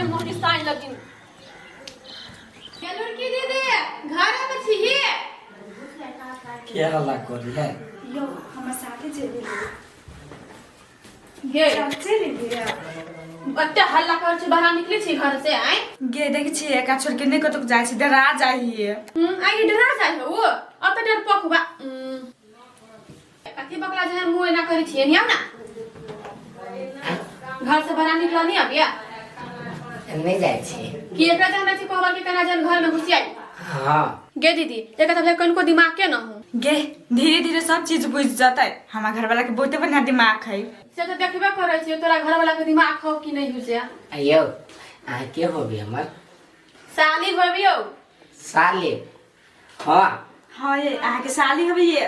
जेबै मोहनी साँझ लगिन। गेलुर की दीदी घर में छी? के हल्ला करी है? यो हमर साथे जेबे। गे चल चलि गे। बच्चा हल्ला कर छी, बाहर निकले छी घर से आइ। गे देखै छियै, एका छोड़ के नहि कतौ जाइ छी, डरा जाइ हियै। आइ डरा जाइ हो अब त डर पखबा कथी बकला जे मुंह एना करै छियै? नहीं आउ ना घर से बाहर निकल नहीं अबिया? नहीं जाइ छी। कि एकरा जहन छी कहबा कि केना जहन घर में घुसी आई। हाँ। गे दीदी, एकरा त कनको दिमाग के न हो। गे धीरे धीरे सब चीज बुझि जतै, हमरा घरवाला के बहुते बढ़िया दिमाग है। से तो देखबे करै छियै तोरा घर वाला के दिमाग हो कि नहीं हो से। यौ, अहाँ के होबी हमर? साली होबियो। साले? हाँ। हाँ ये अहाँके साली हबे ये।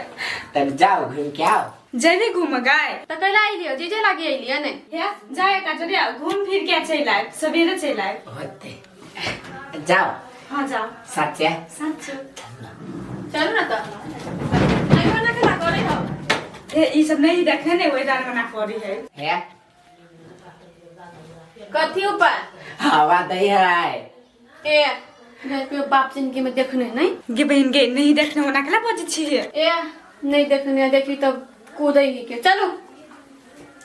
तब जाओ, घूम के आओ। जेबी घूम गाय? त कैला अइलियो? जीजे लागी अइलियो ने? हे जाए का चलिए, घूम फिर के चलि आयब, सवेरे चलि आयब। होते, जाओ। हाँ जाओ। सच्चे? सच्चे। चलू ना त अइयो ना केना करै हो। हे ई सब नहीं देखने ने, वही दान मना करी है। है। कथी ऊपर हवा दै है? ए नहीं कोई बाप जिंदगी में देखने नहीं। गे बहन गे, नहीं देखने होना केला बजै छियै? ए नहीं देखने, देखी तब कूदै ही के। चलो।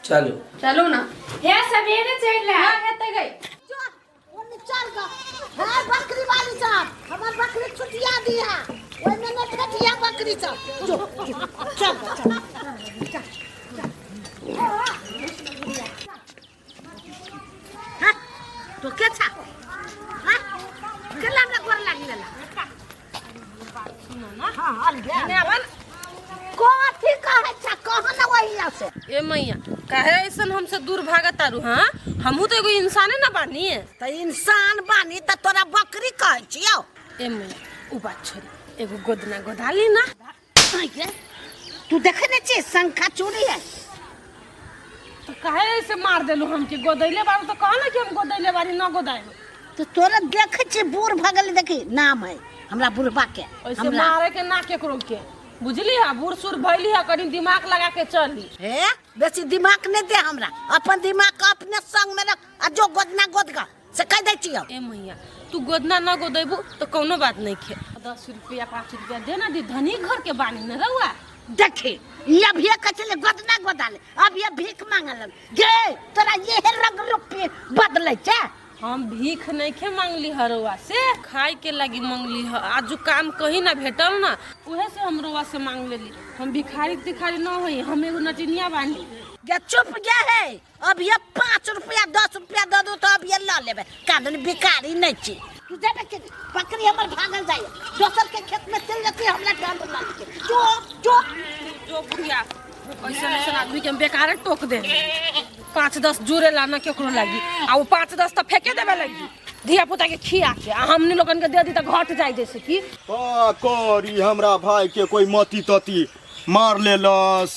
चलू। चलू ना। हे सवेरे चलि हाँ आयब। हेतै गई। ओन्ने चल ग। है बकरी वाली साहब, हमर बकरी छुटिया दिया, ओहिमे नहि ठेठिया बकरी सब। जो जो, चल चल चल। हाँ, तो के छा? हाँ, केला हमरा गोर लागि लेला? हाँ, हल गया। कथी कहै छा, कह ना वही से। ए मैया, काहे ऐसन हमसे दूर भागत तारू? हाँ, हमहू तो एगो इंसाने ना बानी। त इंसान बानी त तोरा बकरी कहै छियौ। ए मैया, उ बात छोड़ी, एगो गोदना गोदाली ना। आँय, तू देखे नहीं छी शंखा चूड़ी है? तो काहे ऐसे मार देलू हमके? गोदैले बारू तो कह ना कि हम गोदैले बारी, न गोदाइब। तो तोरा देखे छी बूढ़ भगल, देखी नाम है हमरा बुढ़बा के। ऐसे हमरा मारे के ना केकरो के, बुझली? है बूढ़ सूढ़ भैली है, कनी दिमाग लगा के चली। हे बेसी दिमाग नहीं दे हमरा, अपन दिमाग के अपने संग में रख आ जो गोदना गोद गा से कह दै छियौ। ए मैया, तू गोदना न गोदैबू तो कोनो बात नहीं खे। 10 रुपया 5 रुपया दे ना दी, धनी घर के बानी न रहुआ। देखी, ये अभी कचले गोदना गोदाले, अब ये भीख मांगल गे, तोरा ये रंग रूप बदलै छै। हम भीख नहीं खे मांगली हरुआ से, खाए के लगी मांगली ह। आज काम कहीं ना भेटल ना, उहे से हम रुआ से मांग लेली। हम भिखारी तिखारी न होई, हम एगो नटिनिया बानी। गे चुप गे है, अब ये 5 रुपया 10 रुपया दे दू तो अब ये ल लेबे, कानून भिखारी नहीं छी। तू जेबे के बकरी हमर भागल जाय, दोसर के खेत में चल जती, हमरा डांड मार के जो जो। जो बुढ़िया, ऐसन ऐसन आदमी के हम बेकारे टोक दे। 5 10 जोड़े ला ना केकरो लागी, आ वो 5 10 तो फेंके देवे लगी धिया पुता के खिया के, आ हमनी लोगन के दे दी तो घट जाए। जैसे कि का करी, हमरा भाई के कोई मती तती मार लेलस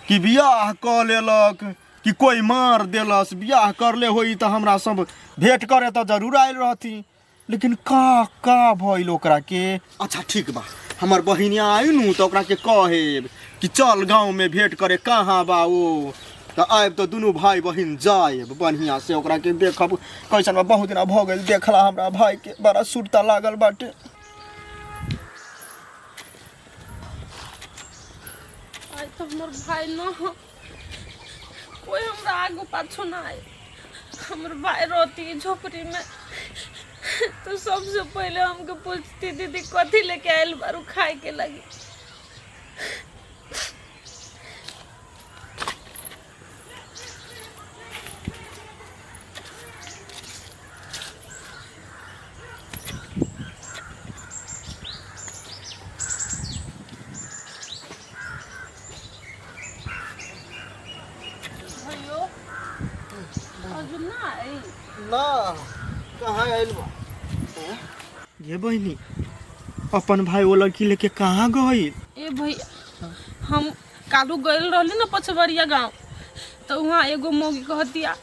कि बियाह कऽ लेलक कि कोई मार देलस? बियाह करले होई तऽ हमरा सब भेंट करे तऽ जरूर आयल रहती, लेकिन का का भइल ओकरा के? अच्छा ठीक बा, हमर बहिनिया आई नु तऽ ओकरा के कहेब कि चल गाँव में भेंट करे, कहाँ बा ओ? तऽ आयब तऽ दुनू भाई बहिन जायब, बढ़िया से ओकरा के देखब कैसन बा। बहुत दिना भऽ गेल देखला हमरा भाई के, बड़ा सुरता लागल बाटे। आज तो हमर भाई न हो, कोई हमरा आगू पाछू ना आए। हमर भाई रहती झोपड़ी में तो सबसे पहले हमके पूछती, दीदी कथी लेके आयल बारू खाए के लगी? भैयो, अर्जुन ना आई? ना, कहाँ आयल बा ये बहिनी? अपन भाई वो लड़की लेके कहाँ गई? ए भैया, हम कालू गइल रहली ना पछबरिया गांव, तो वहाँ एगो मौगी कहतिया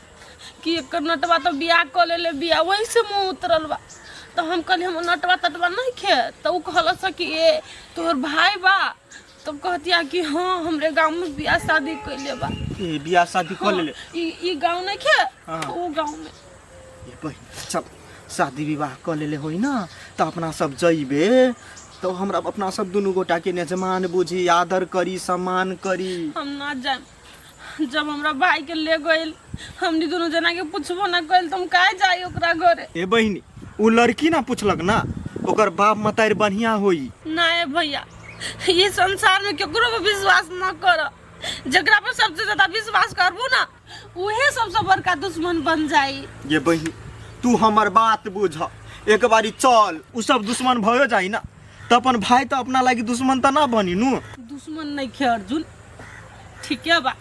कि एकर नटवा तो बियाह कऽ लेले बिया, वही से मुँह उतरल बा। तो हम कहली हम नटवा तटवा नहीं खे। तो उ कहलस कि ए तोहर भाई बा? तब कहतिया कि हाँ, हमरे गांव में बियाह शादी कैले बा। ए, बियाह शादी कर लेले? ई ई गांव नहीं खे। हाँ। उ गांव में। ये बहिन चल, शादी विवाह कऽ लेले होई ना तऽ अपना सब जइबे तो हमरा अपना सब दुनू गोटा के नेजमान बुझी, आदर करी, सम्मान करी। हम ना जाए, जब हमरा भाई के ले गइल हमनी दुनू जना के पूछबो ना कइल त हम काहे जाई ओकरा घरे। ए बहिनी, उ लड़की ना पूछलक ना, ओकर बाप मतारी बढ़िया होई। ना ए भैया, ये संसार में केकरो पर विश्वास न कर, जकरा पर सबसे ज्यादा विश्वास करबू ना उहे सबसे बड़का दुश्मन बन जाई। ये बहिनी तू हमर बात बुझ, एक बारी चल, उ सब दुश्मन भयो जाई ना त अपन भाई त अपना लागि दुश्मन त ना बनी नु। दुश्मन नहीं खे अर्जुन, ठीक है बा,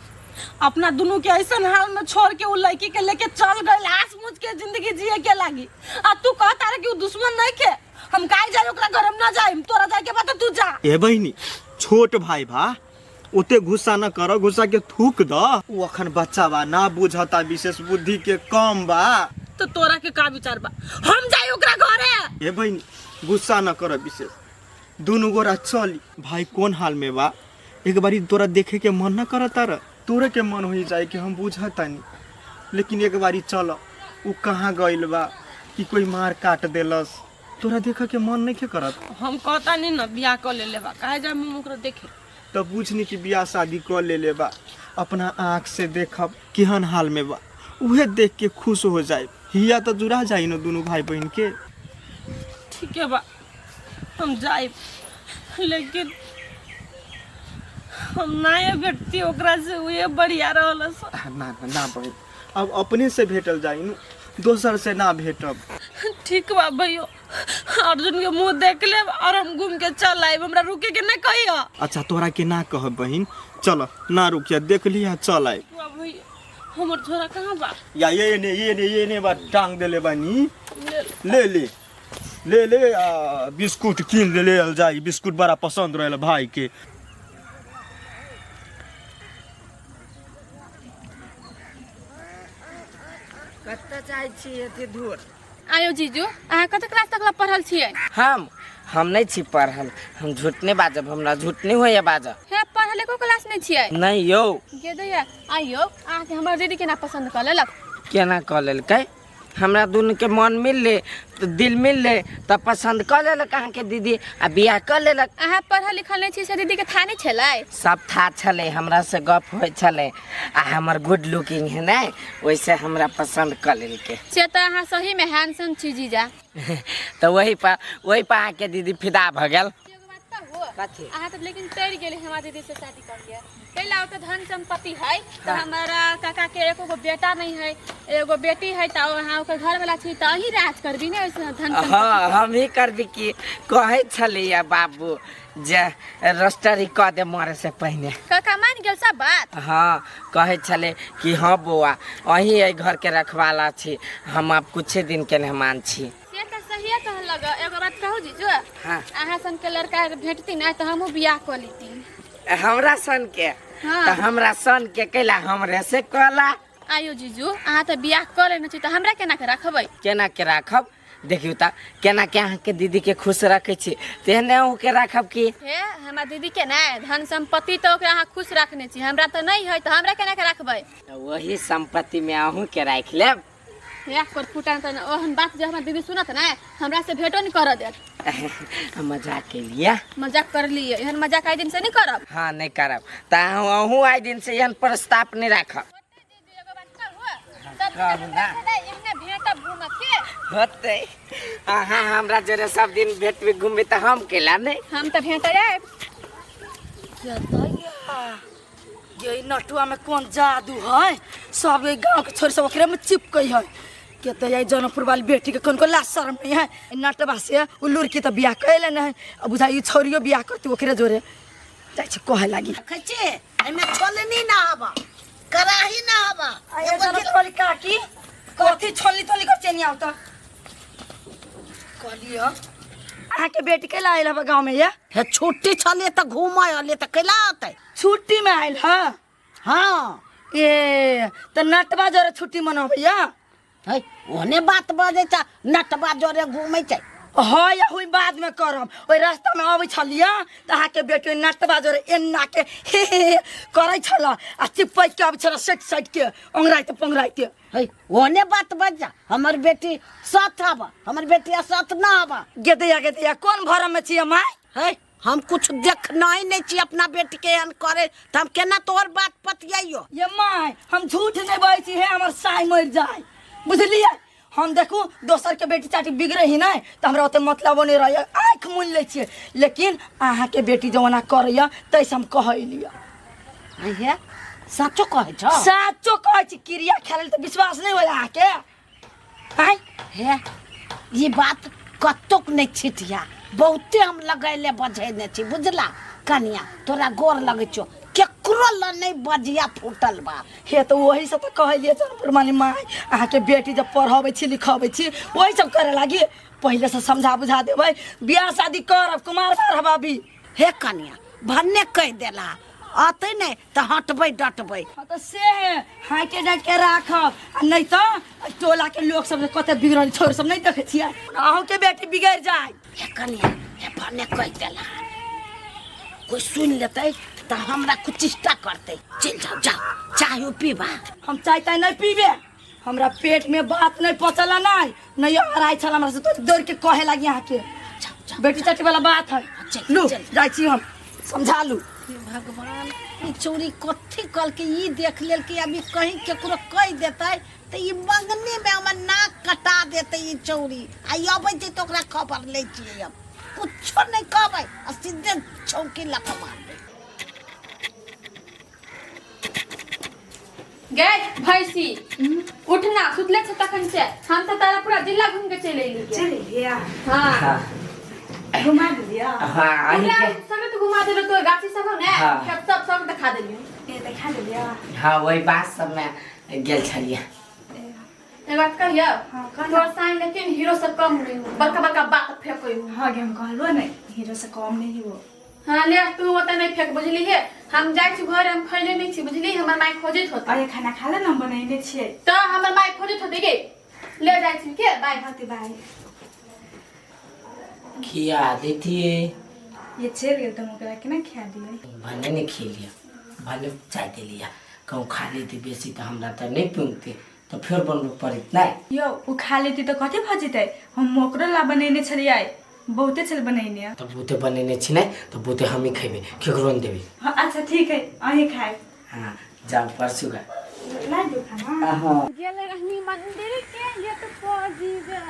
अपना दोनों के ऐसन हाल में छोड़ के उ लड़की के लेके चल गइल आस मुझ के जिंदगी जिए के लागी, आ तू कहता रहे कि उ दुश्मन नहीं खे, हम काहे जाई ओकरा घर, हम ना जाई, तोरा जाए के बा त तू जा। ए बहिनी छोट भाई बा, ओते गुस्सा न कर, गुस्सा के थूक द, उ अखन बच्चा बा ना बुझता, विशेष बुद्धि के कम बा। तो तोरा के का विचार बा, हम जाई ओकरा घरे? ए बहिनी गुस्सा न कर विशेष, दुनू गोरा चली। भाई कोन हाल में बा, एक बारी तोरा देखे के मन न करता र, तोरे के मन हो जाए कि हम बुझतानी, लेकिन एक बारी चल, उ कहाँ गइल बा कि कोई मार काट देलस, तोरा देखे के मन नहीं के करत। हम कहता नहीं ना बियाह क लेले बा, काहे जाए हम ओकरा देखे? तब बुझनी कि बियाह शादी क लेले बा, अपना आँख से देखब केहन हाल में बा, उहे देख के खुश हो जाए, हिया तो जुड़ा जाई न दुनू भाई बहन के। ठीक है बा, हम जाए, लेकिन हम ना ये भेटती ओकरा से, उहे बढ़िया रहल स। ना ना ना बहन, अब अपने से भेटल जाई नु, दोसर से ना भेटब। ठीक बा भैयो, अर्जुन के मुंह देख लेब और हम घूम के चल आइब, हमरा रुके के ना कहियो। अच्छा तोरा के ना कहब बहन, चल ना रुकिया, देख लिया चल आइब। बा भैयो, हमर छोरा कहाँ बा? या ये ने ये ने ये ने बा टांग देले बानी, ले ले ले ले, आ, बिस्कुट कीन ले ले जाई, बिस्कुट बड़ा पसंद रहेला भाई के। कतऽ जाइ छी एते दूर? आयो जीजू, अहाँ कते क्लास तक ला पढ़ल छियै? हम नहीं छी पढ़ल, हम झूठ नहीं बाजब, हमरा झूठ नहीं होइए बाजब। हे पढ़ल एको क्लास नहीं छियै? नहीं यौ। गे दैया, आइयो अहाँके हमर दीदी केना पसंद कऽ लेलक? केना कऽ लेलकै? हमरा दुनू के मन मिलले तऽ दिल मिलले तऽ पसंद कऽ लेलक अहाँके दीदी आ बियाह कऽ लेलक। अहाँ पढ़ल लिखल नहीं छी से दीदी के था नहीं छलै? सब था छलै, हमरा से गप होइ छलै आ हमर गुड लुकिंग है ने, ओहिसे हमरा पसंद कऽ लेलकै। से तऽ अहाँ सही में हैंडसम छी जीजा। तऽ वही पर अहाँके दीदी फिदा भऽ गेल। एगो बात कहू? कथी? अहाँ तऽ लेकिन तैर गेली हमरा दीदी से शादी कर लिया, कैला ओतऽ धन संपत्ति है तऽ हमारा काका के एको गो बेटा नहीं है, एगो बेटी है, तऽ अहाँ ओकर घर वाला छी तऽ अहीं राज करबी ने ओइसे धन संपत्ति। हाँ हम ही करबी की कहै छलैया बाबू जे रजिस्ट्री कऽ दे मरे से पहिने। काका मान गेल सब बात? हाँ कहै छलै कि हाँ बौआ अहीं एहि घर के रखवाला छी, हम आब कुछे दिन के मेहमान छी। से तऽ सहिए कहलक। एगो बात कहू जीजू? हाँ। अहाँ सन के लड़का भेटती ना तऽ हमहूँ बियाह कऽ लेती। हमरा सन के? हाँ। तऽ हमरा सन के कैला हमरे से कहला। आयो जीजू, अहाँ तऽ बियाह कऽ लेने छी तऽ हमरा केना के राखबै? केना के राखब? देखियौ तऽ केना के अहाँके दीदी के खुश रखै छी तेहने अहूँ के राखब की? हे हमरा दीदी के ने धन संपत्ति तऽ ओकरा अहाँ खुश रखने छी, हमरा तऽ नहीं है तऽ हमरा केना के राखबै? तऽ वही संपत्ति में अहूँ के राखि लेब। हे पर फुटा तऽ ओहन बात जे हमरा दीदी सुनत ने हमरा से भेटो नहीं करऽ देत। मजाक केलियै। मजाक कर लियै, एहन मजाक आइ दिन से नहीं करब। हाँ नहीं करब तऽ अहूँ आइ दिन से एहन प्रस्ताव नहीं राखब। होतै अहाँ हमरा जरे सब दिन भेटबे घुमबे तऽ हम केला नहीं? हम तऽ भेट आयब। ये नटुआ में कौन जादू है, सब ये गांव के छोरी सब ओकरे में चिपकै है। के तो ये जनकपुर वाली बेटी के कौन को लाज शर्म नहीं है, नटवा से उ लुड़की तो बियाह कैले नहीं है, अब बुझाई छोरियो बियाह करती ओकरे जोरे जाइ छी कहे लागी। देखै छी एहिमे छोलनी ना हबा, कराही ना हबा। आये जनकपुर वाली काकी कथी छोलनी तोली कर चेनी आवता कहलियो अहाँ के बेटी कैला आयल हबा गांव में? या हे छुट्टी छले त घूमय अले त कैला आते? छुट्टी में आयल ह? हाँ। ए त नटवा जोरे छुट्टी मनबैया? है ओहने बात बजै छ, नटवा जोरे घूमै छै। हाँ या हुई बाद में करम। ओहि रास्ता में अबै छलियै तऽ अहाँके बेटी नटवा जोरे एना के हे हे हे करै छल आ चिपकि के अबै छल सटि सटि के ओंगराइते पोंगराइते। है ओने बात बज जा, हमर बेटी सत हब, हमर बेटी असत न हब। गेदैया गेदैया कोन भरम में छियै माय? है हम कुछ देखना ही नहीं छी अपना बेटी के एहन करे, तो हम केना तोहर बात पतियाइयो? ये my हम झूठ नहीं बजै छी, हे हमर साय मरि जाय बुझलियै। हम देखू दोसर के बेटी चाटी बिगड़े ही नहीं तो हमरा ओते मतलबो नहीं रहैया, आँखि मुनि लै छियै, लेकिन अहाँके बेटी जँ ओना करैया ताहिसँ हम कहै लिअ। हे साचो कहै छौ? साचो कहै छी, क्रिया खेलै तऽ विश्वास नहीं होय अहाँके। आँय हे ई बात कतोक नहीं छिटिया, बहुते हम लगैले बझेने छी बुझला। कनिया तोरा गोर लगै छौ, केकरो ल नहीं बजिया फूटल बात। हे तो वही सब तो कहलिए जनपुर मानी माय अहाँके बेटी जब पढ़ाबै छी लिखाबै छी वही सब करे लागी, पहले से समझा बुझा देबै बियाह शादी करब कुमार बार हब अभी। हे कनिया भन्ने कहि देला अतै नहीं तो हटबै डटबै। हाँ तो से है हाँके डाँट के राखब, आ नहीं तो टोला के लोग सब कते बिगड़ल छोर सब नहीं देखे छियै, अहूँ के बेटी बिगड़ जाए। हे कनिया हे भन्ने कहि देला, कोई सुन लेतै तो हमरा कुचिष्टा करतै। चलि जाओ जाओ चाय पीबा। हम चाय ताय नहीं पीबे, हमरा पेट में बात नहीं पचला नहीं, नहीं अराइ छल हमरा से तो दौड़ के कहे लागी अहाँके बेटी चाटी वाला बात है। लू जाइ छी हम समझा लू। भगवान ई चोरी कथी कलके ई देख लेलकै, अभी कहीं केकरो कहि देतै तऽ ई मंगनी में हमर नाक कटा देतै ई चोरी। आ ई अबै छै तऽ ओकरा खबर लै छियै, हम कुछो नहीं कहबै आ सीधे चौकी लऽ कऽ मारबै। गे भैंसी उठना, सुतले छ तखन से हम तो तारा पूरा जिला घूम के चलि एली। चलि एलियै? हाँ घुमा देलियै? हाँ अहीं पूरा के सगरे तो घुमा देलौ, तो गाछी सब हो ने हाँ। सब सब सब देखा देलियौ। ए देखा देलियै? हाँ वही बात सब में गेल छलियै। एक बात कहियौ? हाँ, कह ना। तोर साइन लेकिन हीरो से कम नहीं हो, बड़का बड़का बात फेंकै हो। हाँ गे हम कहलहुँ ने हीरो से कम नहीं हो। हाँ ले तू ओते नहीं फेंक बुझली हे, हम जाइ छी घर हम खैले नहीं छी बुझली, हमर माय खोजैत होतै। अरे खाना खा ले ना, हम बनैने छियै। तऽ हमर माय खोजैत होतै गे, ले जाइ छी के बाय। हाँ ते बाय। खिया देतियै। ये चलि गेल तऽ हम ओकरा केना खिया दियै? भने नहीं खिलिया, भने चाय देलिया, कहूँ खा लेती बेसी तऽ हमरा तऽ नहीं पुगतै, तऽ फेर बनबऽ पड़ैत नहीं। यौ ओ खा लेती तऽ कथी भऽ जेतै, हम ओकरो ला बनेने छलियै, बहुते छल बनेने। तऽ बहुते बनेने छी नहीं तऽ बहुते हमही खेबै, केकरो नहीं देबै। हाँ अच्छा ठीक है अहीं खाए। हाँ जाओ परसू का ला दो खाना। हाँ गेल रहनी मंदिर के गेट पर जीजा,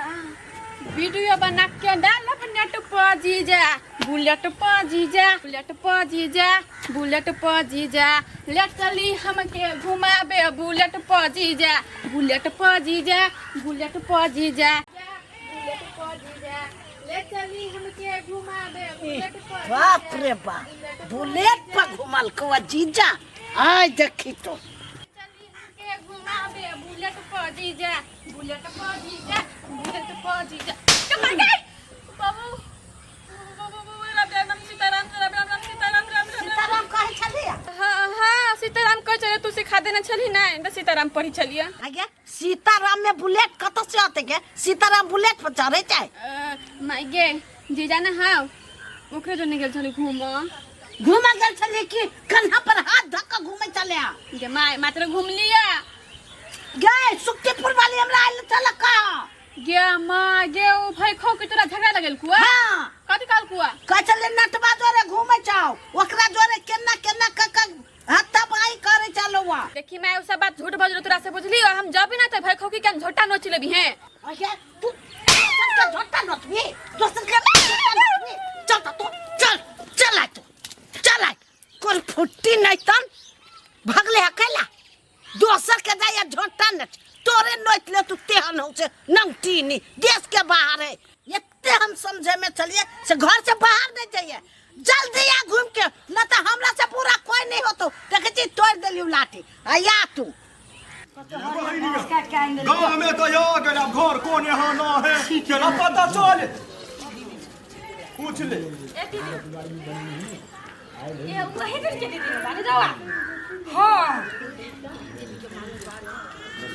वीडियो बना के डालब नेट पर जीजा, बुलेट पर जीजा, बुलेट पर जीजा, बुलेट पर जीजा, ले चली हमके घुमाबे बुलेट पर जीजा, बुलेट पर जीजा, बुलेट पर जीजा, बुलेट पर जीजा, ले चली हमके घुमाबे बुलेट पर। बाप रे बाप, बुलेट पर घुमल कौआ जीजा, आय देखी तो। चली हमके घुमाबे बुलेट पर जीजा, बुलेट पर जीजा, बुलेट पर जीजा। कमर गई बाबू बाबू बाबू राम राम सीताराम राम राम सीताराम राम राम। सीताराम कहै छलियै? हाँ हाँ सीताराम कहै छलियै, तू सिखा देने छली ना तऽ सीताराम पढ़ी छलियै। आगे सीताराम में बुलेट कतऽ से अतै के? सीताराम बुलेट पर चढ़ै छै? माय गे जीजा ना हाँ ओकरे जो गेल छली घूमऽ। घूमऽ गेल छलियै कि कन्हा पर हाथ धऽ कऽ घूमै छलियै? गे my मात्र घूमलियै। गे सुखीपुर वाली हमरा आयल छल कह। गे माँ गे ओ भाई खो के तोरा झगड़ा लगेल कुआ? हाँ। कथी कहल कुआ? कहै छलै नटवा जोरे घूमै छौ, ओकरा जोरे केना केना क क हत्ता बाई करै छलौ। देखी मैं सब बात झूठ बजलो तोरा से बुझली, और हम जब ना त भाई खोकी के हम झोटा नोच लेबी हैं। अरे तू दोसर के झोटा नोचबी, दोसर के झोटा नोचबी, चल त तू चल चल आ तू चल आ, कोन फुट्टी नहीं तन भगले हकेला दोसर के जाय झोटा नोच, तोरे नोच ले तू तेहन हो से नंगटी नी देश के बाहर है। एते हम समझे में चलिए से घर से बाहर नहीं जाइए, जल्दी आ घूम के, न तो हमरा से पूरा कोई नहीं होतो। देखे छी तोड़ देलियौ लाठी आ या तू गाँव में तो या गेल, अब घर कोन यहाँ ना है केना पता चल, पूछ ले। ए वही दिन के दीदी बानी जावा। हाँ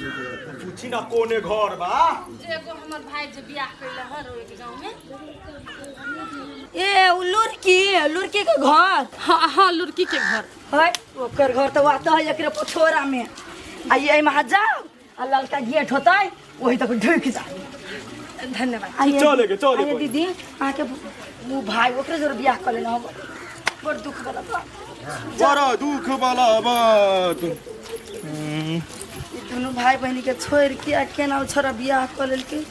पूछी ना कोने घर बा। जे एगो हमर भाई जे बियाह कैले हर ओइ गांव में। ए उ लुड़की, लुड़की के घर? हाँ हाँ, लुड़की के घर है। ओकर घर तो आता है एकरे पछोरा में। आ ये में जाओ आ ललका गेट होता है वही तक ढुक जाओ। धन्यवाद। आइए। चले के, चले आइए कोई। दीदी, अहाँके वो भाई ओकरे जोर बियाह कऽ लेने हम। बड़ दुख वाला बात। बड़ा दुख वाला बात। ई दुनू भाई बहिनी के छोड़ि के आ केना ओ छोरा बियाह कऽ लेलकै।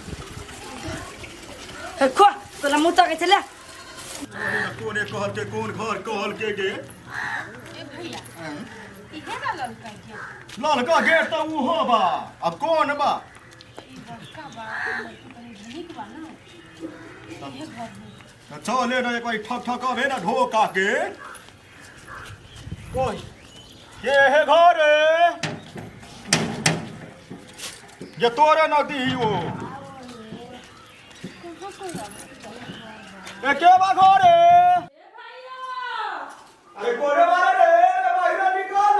हे खो तोला मुँह तकै छै ले। कोने कहल के कोन घर कहल के गे? ए भैया, इहे ना ललका गेट? ललका गेट तो उहो बा, अब कौन बा? ई बड़का बा, लड़की तनी नीक बा ना, इहे घर है। चले ना, एक बार ठक ठक अबे ना ढोका के। कोई के है घर ये तोरे न दियो। ए के बा घर? अरे कोरे बारे रे, रे बाहर निकल।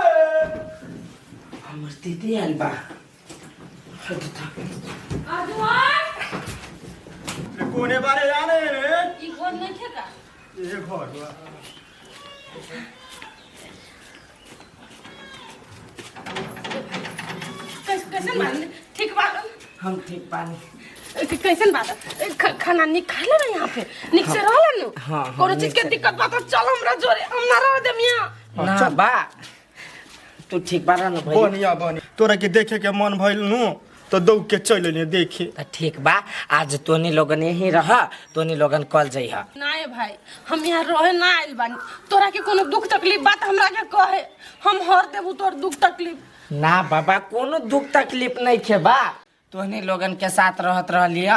हमर दीदी आयल बा। आजुआन। रे कोने बारे जाने रे? ई घर नहीं है का? ये घर बा। कैसन बा? ठीक बा? हम ठीक बानी। कैसन बात? खाना निक खा ले ना यहाँ पे, निक से रह ले नु। हाँ, हाँ, कोनो चीज निक के से। दिक्कत बा तो चल हमरा जोरे, हम ना रह देम यहाँ। ना बा, तू ठीक बारा न भाई? बढ़िया बढ़िया। तोरा के देखे के मन भइल नु तो दौड़ के चल एलिए देखे। त ठीक बा, आज तोनी लोगन यहीं रह, तोनी लोगन कल जइह। ना ए भाई, हम यहाँ रहे ना आइल बानी। तोरा के कोनो दुख तकलीफ बा त हमरा के कहे, हम हर देबू तोर दुख तकलीफ। ना बाबा, कोनो दुख तकलीफ नहीं खे बा। तोहनी लोगन के साथ रहत रहलिय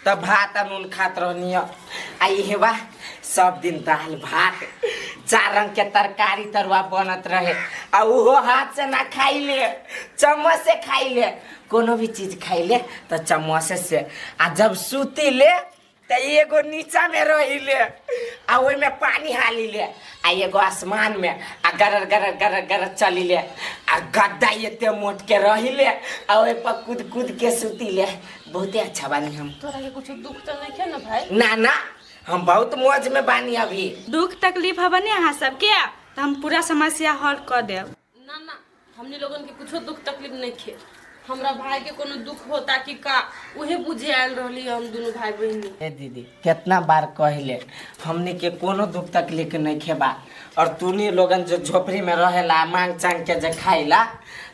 त भात आ नून खात रहलिय, आ इहे बा सब दिन दाल भात चार रंग के तरकारी तरुआ बनत रहे, आ उहो हाथ से ना खाई ले, चम्मच से खाई ले। कोनो भी चीज खाई ले त चम्मच से। आ जब सूती ले त एगो नीचा में रही ले आ ओहि में पानी हाली ले, आ एगो आसमान में आ गरर गरर गरर गरर चली ले, आ गद्दा एते मोट के रही ले आ ओहि पर कूद कूद के सूती ले। बहुते अच्छा बानी हम। तोरा के कुछ दुख तो नहीं है ना भाई? ना ना, हम बहुत मौज में बानी अभी। दुख तकलीफ हबे ने अहाँ सबके तो हम पूरा समस्या हल कऽ देब। ना ना, हमने लोगन के कुछो दुख तकलीफ नहीं खे। हमरा भाई के कोनो दुख होता कि का, उहे बुझे आयल रहली हम दुनू भाई बहिनी। ए दीदी, कितना बार कहले हमने के कोनो दुख तकलीफ नहीं खेबा, और तूनी लोगन जो झोपड़ी में रहेला मांग चांग के जे खाइला,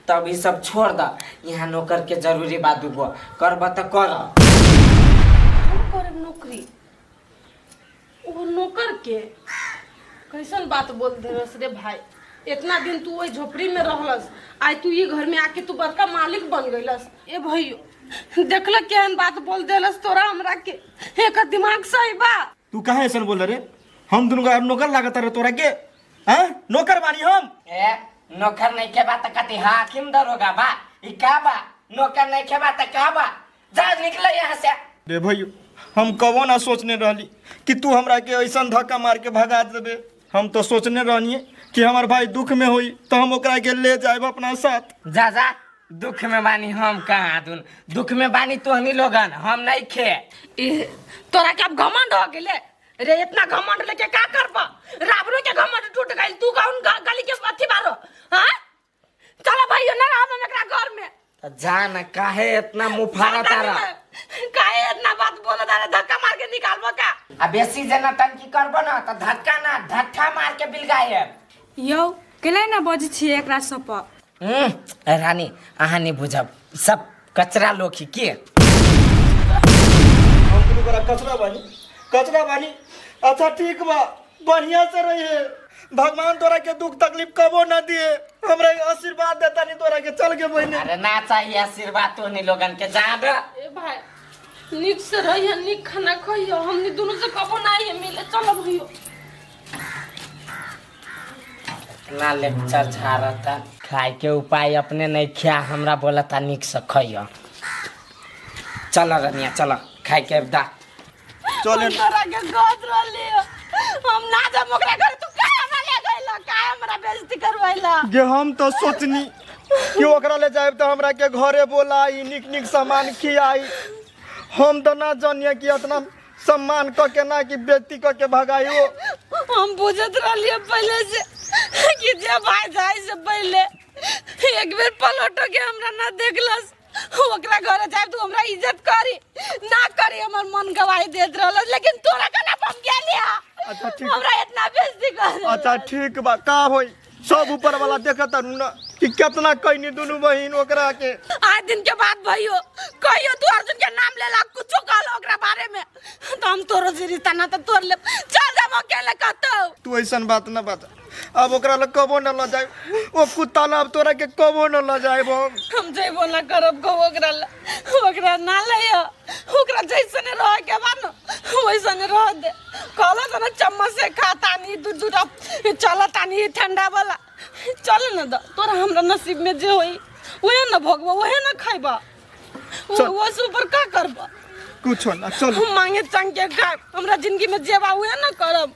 तब ई सब छोड़ द। यहाँ नौकर के जरूरी बा, दूगो करब त कर। हम करब नौकरी? वो नौकर के कैसन बात बोल देलस रे भाई। इतना दिन तू वही झोपड़ी में रहलस, आज तू ये घर में आके तू बड़का मालिक बन गइलस। ए भैयो, देखल केहन बात बोल देलस तोरा हमरा के, एकर दिमाग सही बा? तू काहे ऐसन बोल रे? हम दुनू का नौकर लागत रे तोरा के? हैं, नौकर बानी हम? ए नौकर नहीं के बा त कति हाकिम दरोगा बा? ई का बा? नौकर नहीं के बा त का बा? जा निकल यहाँ से। रे भैयो, हम कबो ना सोचने रहली कि तू हमरा के ऐसन धक्का मार के भगा देबे। हम तो सोचने रहनी कि हमार भाई दुख में होई तो हम ओकरा के ले जाएब अपना साथ। जा जा, दुख में बानी हम कहाँ दुन, दुख में बानी तोहनी लोगन, हम नहीं खे। ए तोरा के अब घमंड हो गेले रे? इतना घमंड लेके का करबा? राबरो के घमंड टूट गइल, तू कौन गली के अथी बारो? हां चलो भैया, ना हम एकरा घर में। त जा ना, काहे इतना मुंह फाड़ा तारा? काहे इतना बात बोला तारा? धक्का मार के निकालबो का? आ बेसी जे नटंकी करबो ना त धक्का ना धक्का मार के बिलगायब। यौ केला ना बजै छियै एकरा सब पर? रानी, अहाँ नहीं बुझब, सब कचरा लोग ही के। हम दुनू बड़ा कचरा बानी, कचरा बानी। अच्छा ठीक बा, बढ़िया से रहिए, भगवान तोरा के दुख तकलीफ कबो ना दिए, हमरा के आशीर्वाद देता नहीं तोरा के। चल के बहिने। अरे ना चाहिए आशीर्वाद तोहनी लोगन के, जा दे। ए भाई, नीक से रहिए, नीक खाना खइयो, हमनी दोनों से कबो ना आइए मिले। चलो भैयो। इतना लेक्चर झाड़ता, खाए के उपाय अपने नहीं खिया, हमरा बोलता निक से खइयो। चल रनिया चल, खाए के दा। चले। तोरा के गोद रहली, हम ना जब ओकरा घर, तू काहे हमरा ले गइला? काहे हमरा बेइज्जती करवैला? गे हम तो सोचनी कि ओकरा ले जाए तो हमरा के घरे बोलाई, निक निक सामान खियाई। हम तो ना जानिए कि इतना सम्मान क के ना कि बेइज्जती क के भगाई वो। हम बुझत रहलिए पहले से कि जे भाई जाए से पहले एक बेर पलटो के हमरा ना देखलस, ओकरा घरे जाए तो हमरा इज्जत करी ना करी, हमर मन गवाही देत रहल, लेकिन तोरा कना हम गेलिया। अच्छा ठीक, हमरा इतना बेइज्जती कर। अच्छा ठीक बा, का होई सब ऊपर वाला देखत ना कि कितना कहनी दुनू बहिन ओकरा के। आज दिन के बाद भइयो कहियो तू अर्जुन के नाम लेला कुछो कहलो ओकरा बारे में तो हम तोरो से रिश्ता ना तो तोड़ लेब, चल जाम अकेले कतौ। तू ऐसन बात ना बात, अब ओकरा लग कबो न ल जाए, ओ कुत्ता ला अब तोरा के कबो न ल जाए। हम जइबो ना करब कबो ओकरा ला, ओकरा ना लइयो, ओकरा जैसने रह के बा न वैसने रह दे। कहला तो ना चम्मच से खाता नहीं, दूध दूध चलता नहीं ठंडा वाला, चल न द तोरा हमरा नसीब में जे होई वहे न भोगबा, वहे न खइबा, वो से ऊपर का करबा? कुछो ना, चल हम मांगे चंग के खाए, हमरा जिंदगी में जेबा वहे न करब,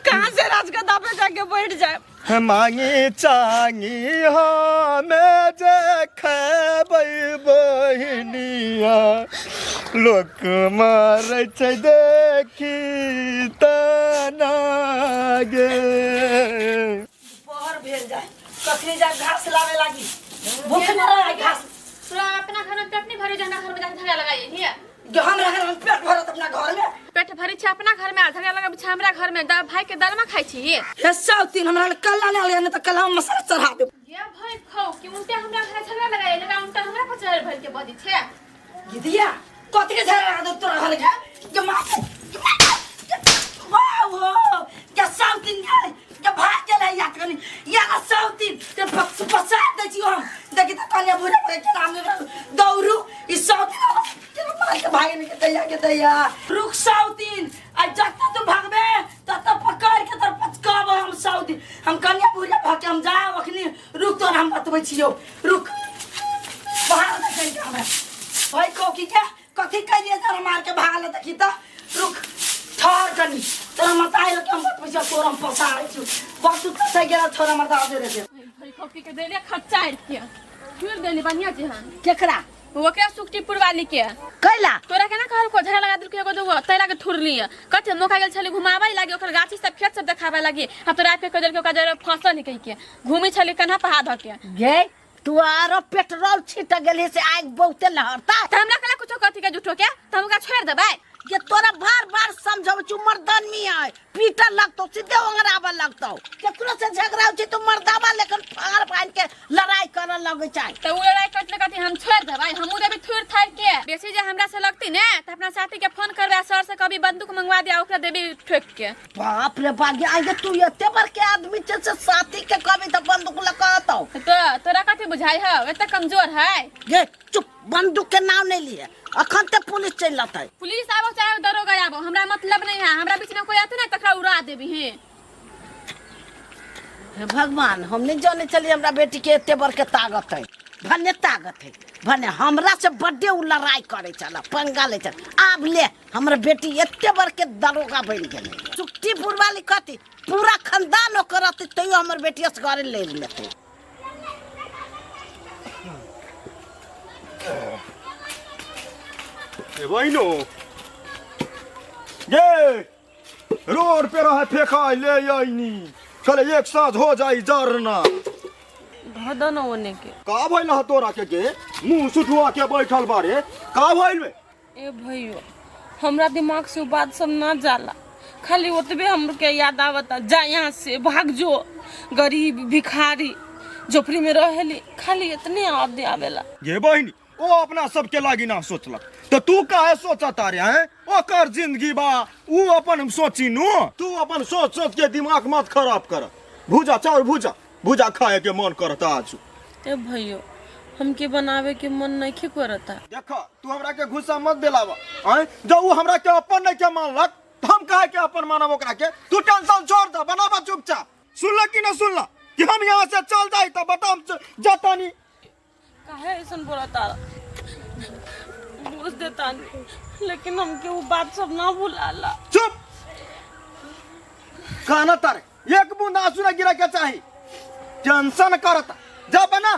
कहाँ से राजगद्दा पे जाके बैठ जाए। मांगी चांगी हमें जे खेबै बहिनिया, लोक मारै छै देखी तना गे। पहर भेल जाए कखनी जा घास लावे लागी, भूख न रहे घास। तोरा अपना घर में पेट नहीं भरे, जहना घर में जाके झगड़ा लगाई हिया। जो हमरा घर में पेट भरत अपना घर में पेट भरी छै अपना घर में, झगड़ा लगाबै छै हमरा घर में, भाई के दरमा खाइ छी। हे साउतीन हमरा कल्ला ना ले, न त कल्ला में मसाला चढ़ा दे। ये भाई खाओ कि उनटे हमरा घर झगड़ा लगाई, लगा उनटा हमरा पर चढ़ भर के बदी छै। गिदिया कथि के झगड़ा दे तोरा घर के? के मार वाह हो के साउतीन के के भाग गेलै या कनी या साउतीन ते पसार दै छी हम। देखि त कन्या बुढ़ा के नाम दौड़ू ई साउतीन के मार के भागे ने के दैया के दैया। रुक साउतीन, आ जब तू भागबे तब तक पकड़ के तोर पचकाब हम साउतीन। हम कन्या बुढ़ा भाग के हम जाओ अखनी, रुक तोर हम बतबै छियौ, रुक बाहर देखै के हमरा भाई को की के कथि कहिए जरा मार के भागल देखी त। रुक ठहर कनी तोरा मत आइल के हम बतबै छियौ, तोर हम पसारै छियौ। बस तू कतै गेल छोरा मत आबे रे। भाई खोकी के देले खर्चा के फिर देले बढ़िया जे हन केकरा? ओकरा सुखटी पुरवाली के कैला तोरा केना कहल को झगड़ा लगा देलको एगो दूगो तैला के थुरली कथे मौका गेल छली घुमाबै लागी, ओकर गाछी सब खेत सब देखाबै लागी। हम तोरा के कह देलको ओकरा जरे फसल निकल के घूमी छली कन्हा पहा ध के। गे तू आरो पेट्रोल छिट गेली से आग बहुते लहरता। त हमरा कला कुछो कथि के जुठो के त हम ओकरा छोड़ देबै? ये तोरा बार बार समझाबै छु, मर्दानमी है पीटर लगतो सीधे ओंगराबऽ लगतो, केकरो से झगड़ा होइ छै तो मर्दावा लेकिन फाड़ बांध के लड़ाई करऽ लगै छै। त उ लड़ाई करतै कथि हम छोड़ देबै? हमहूँ देबै थुर थार के। बेसी जे हमरा से लगती ने त अपना साथी के फोन करबै, सर से कभी बंदूक मंगवा दिया ओकरा देबी ठोक के। बाप रे बाप, आगे तू एते बड़ के आदमी छै से साथी के कभी त बंदूक लऽ तो तोरा कथि बुझाइ हौ एते कमजोर है? गे चुप, बंदूक के नाम नहीं लिए, अखन ते पुलिस चलि लतै। पुलिस आबो चाहे दरोगा आबो हमरा मतलब नहीं है, हमरा बीच में कोई आते ना तकरा उड़ा देबी। हे हे भगवान, हम नहीं जाने चलिए हमरा बेटी के एते बड़ के ताकत है, भने ताकत है, भने हमरा से बड्डे उ लड़ाई करे चला पंगा ले चल। आब ले हमरा बेटी एते बड़ के दरोगा बनि गेलै। सुखटीपुर वाली कथी पूरा खानदान ओकर रहतै तैयो हमर बेटी असगरे लड़ि लेतै। ए बहिनो ये रोड पे रहे फेंका ले आईनी, चले एक साथ हो जाई जरना। धो न ओने के का भइल ह तोरा के के मुंह सुठुआ के बैठल बारे, का भइल बे? ए भैयो हमरा दिमाग से उ बात सब ना जाला, खाली ओतबे हम के याद आवता। जा यहाँ से भाग जो, गरीब भिखारी झोपड़ी में रहेली, खाली इतने याद आवेला। ये बहिनी ओ अपना सबके लागी ना सोचलक तो तू काहे सोचता रे हैं? ओकर जिंदगी बा उ अपन सोची नु, तू अपन सोच सोच के दिमाग मत खराब कर। भूजा चाउर भूजा भूजा खाए के मन करता आज। ए भैयो हमके बनावे के मन नहीं करता। देखा तू हमरा के गुस्सा मत दिलावा हैं, जब उ हमरा के अपन नहीं के मानलक त हम काहे के अपन मानब ओकरा के? तू टेंशन छोड़ दे, बनावा चुपचाप। सुनला कि ना सुनला कि हम यहाँ से चल जाई त बता हम जाता नहीं। काहे ऐसन बोलता बोल देता नहीं, लेकिन हमके वो बात सब ना भुलाला। चुप काना तारे एक बूंद आंसू ना गिरा के चाही, टेंशन करता जा बना।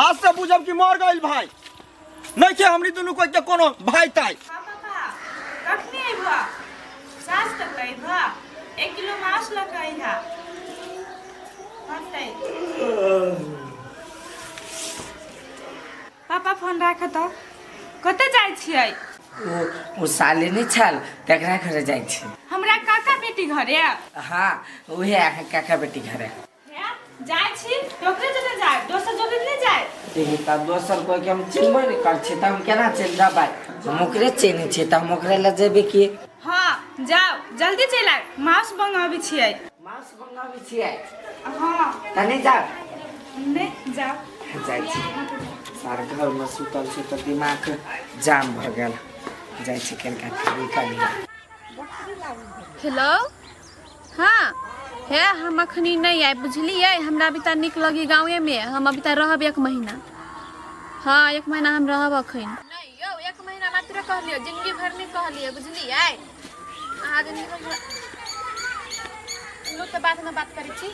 आज से बुझब कि मर गइल भाई नहीं के हमनी दुनू कोई के कोनो भाई ताई। हाँ पापा, कखनी अइबह? साँझ तक अइबह? 1 किलो मांस लऽ कऽ अइहा। होतै। पापा, फोन राख तऽ। कतऽ जाइ छियै? ओ साली नहि छल, तकरा घरे जाइ छी। हमरा काका बेटी घरे? हाँ, उहे अहाँ काका बेटी घरे। हे, जाइ छी तऽ ओकरे जते जाय, दोसर जगह नहि जाय। देखी तऽ, दोसर कोई के हम चिन्हबो नहि करै छी तऽ हम केना चलि जेबै? हम ओकरे चिन्है छियै तऽ हम ओकरे लए जेबै की? हाँ, जाओ, जल्दी चलि आयब, मांस मंगाबै छियै। मांस मंगाबै छियै? हाँ। तऽ नहि जाउ? नहि जाओ। जाइ छी। सार घरमे सुतल छी तऽ दिमाग जाम भऽ गेल। जाइ छी, कनिका फ्री कऽ लिअ। हेलो, हाँ, हे, हम अखनी नहीं आए, बुझलियै? हमरा अभी तक नीक लगी गाँवेमे। हम अभी तक रहब एक महीना। हाँ, एक महीना हम रहब अखन। नहीं यौ, एक महीना मात्र कहलियै, जिंदगी भर नहीं कहलियै, बुझलियै? अहाँ जिंदगी भर लू तऽ बादमे बात करै छी।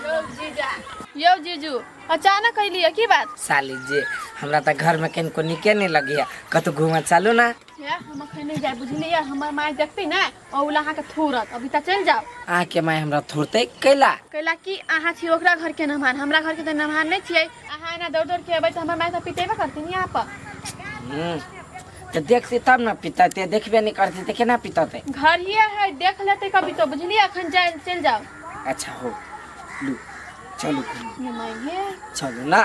यौ जीजा, यौ जीजू, अचानक अयलियै, की बात? साली जी, हमरा तऽ घरमे कनिको नीके नहि लगैए। कतहु घूमऽ चलू ने। हे, हम अखन नहीं जाए, बुझलियै? हमर माय देखती ने, ओला अहाँके थूरत। अभी तक चलि जाओ। अहाँके माय हमरा थोड़तै कैला? कैला कि अहाँ छी ओकरा घर के मेहमान, हमरा घर के तऽ मेहमान नहीं छियै। अहाँ एना दौड़ दौड़ के अबै तऽ हमर माय तऽ पिटेबे करथिन यहाँ पर। तऽ देखतै तब ने पिततै। देखबे नहि करतै तऽ केना पिततै? घर ही है, देख लेते कभी तो, बुझलियै? अखन जाए, चलि जाओ। अच्छा हो, लू चलू घूमू। ये माय हे। चलू ना।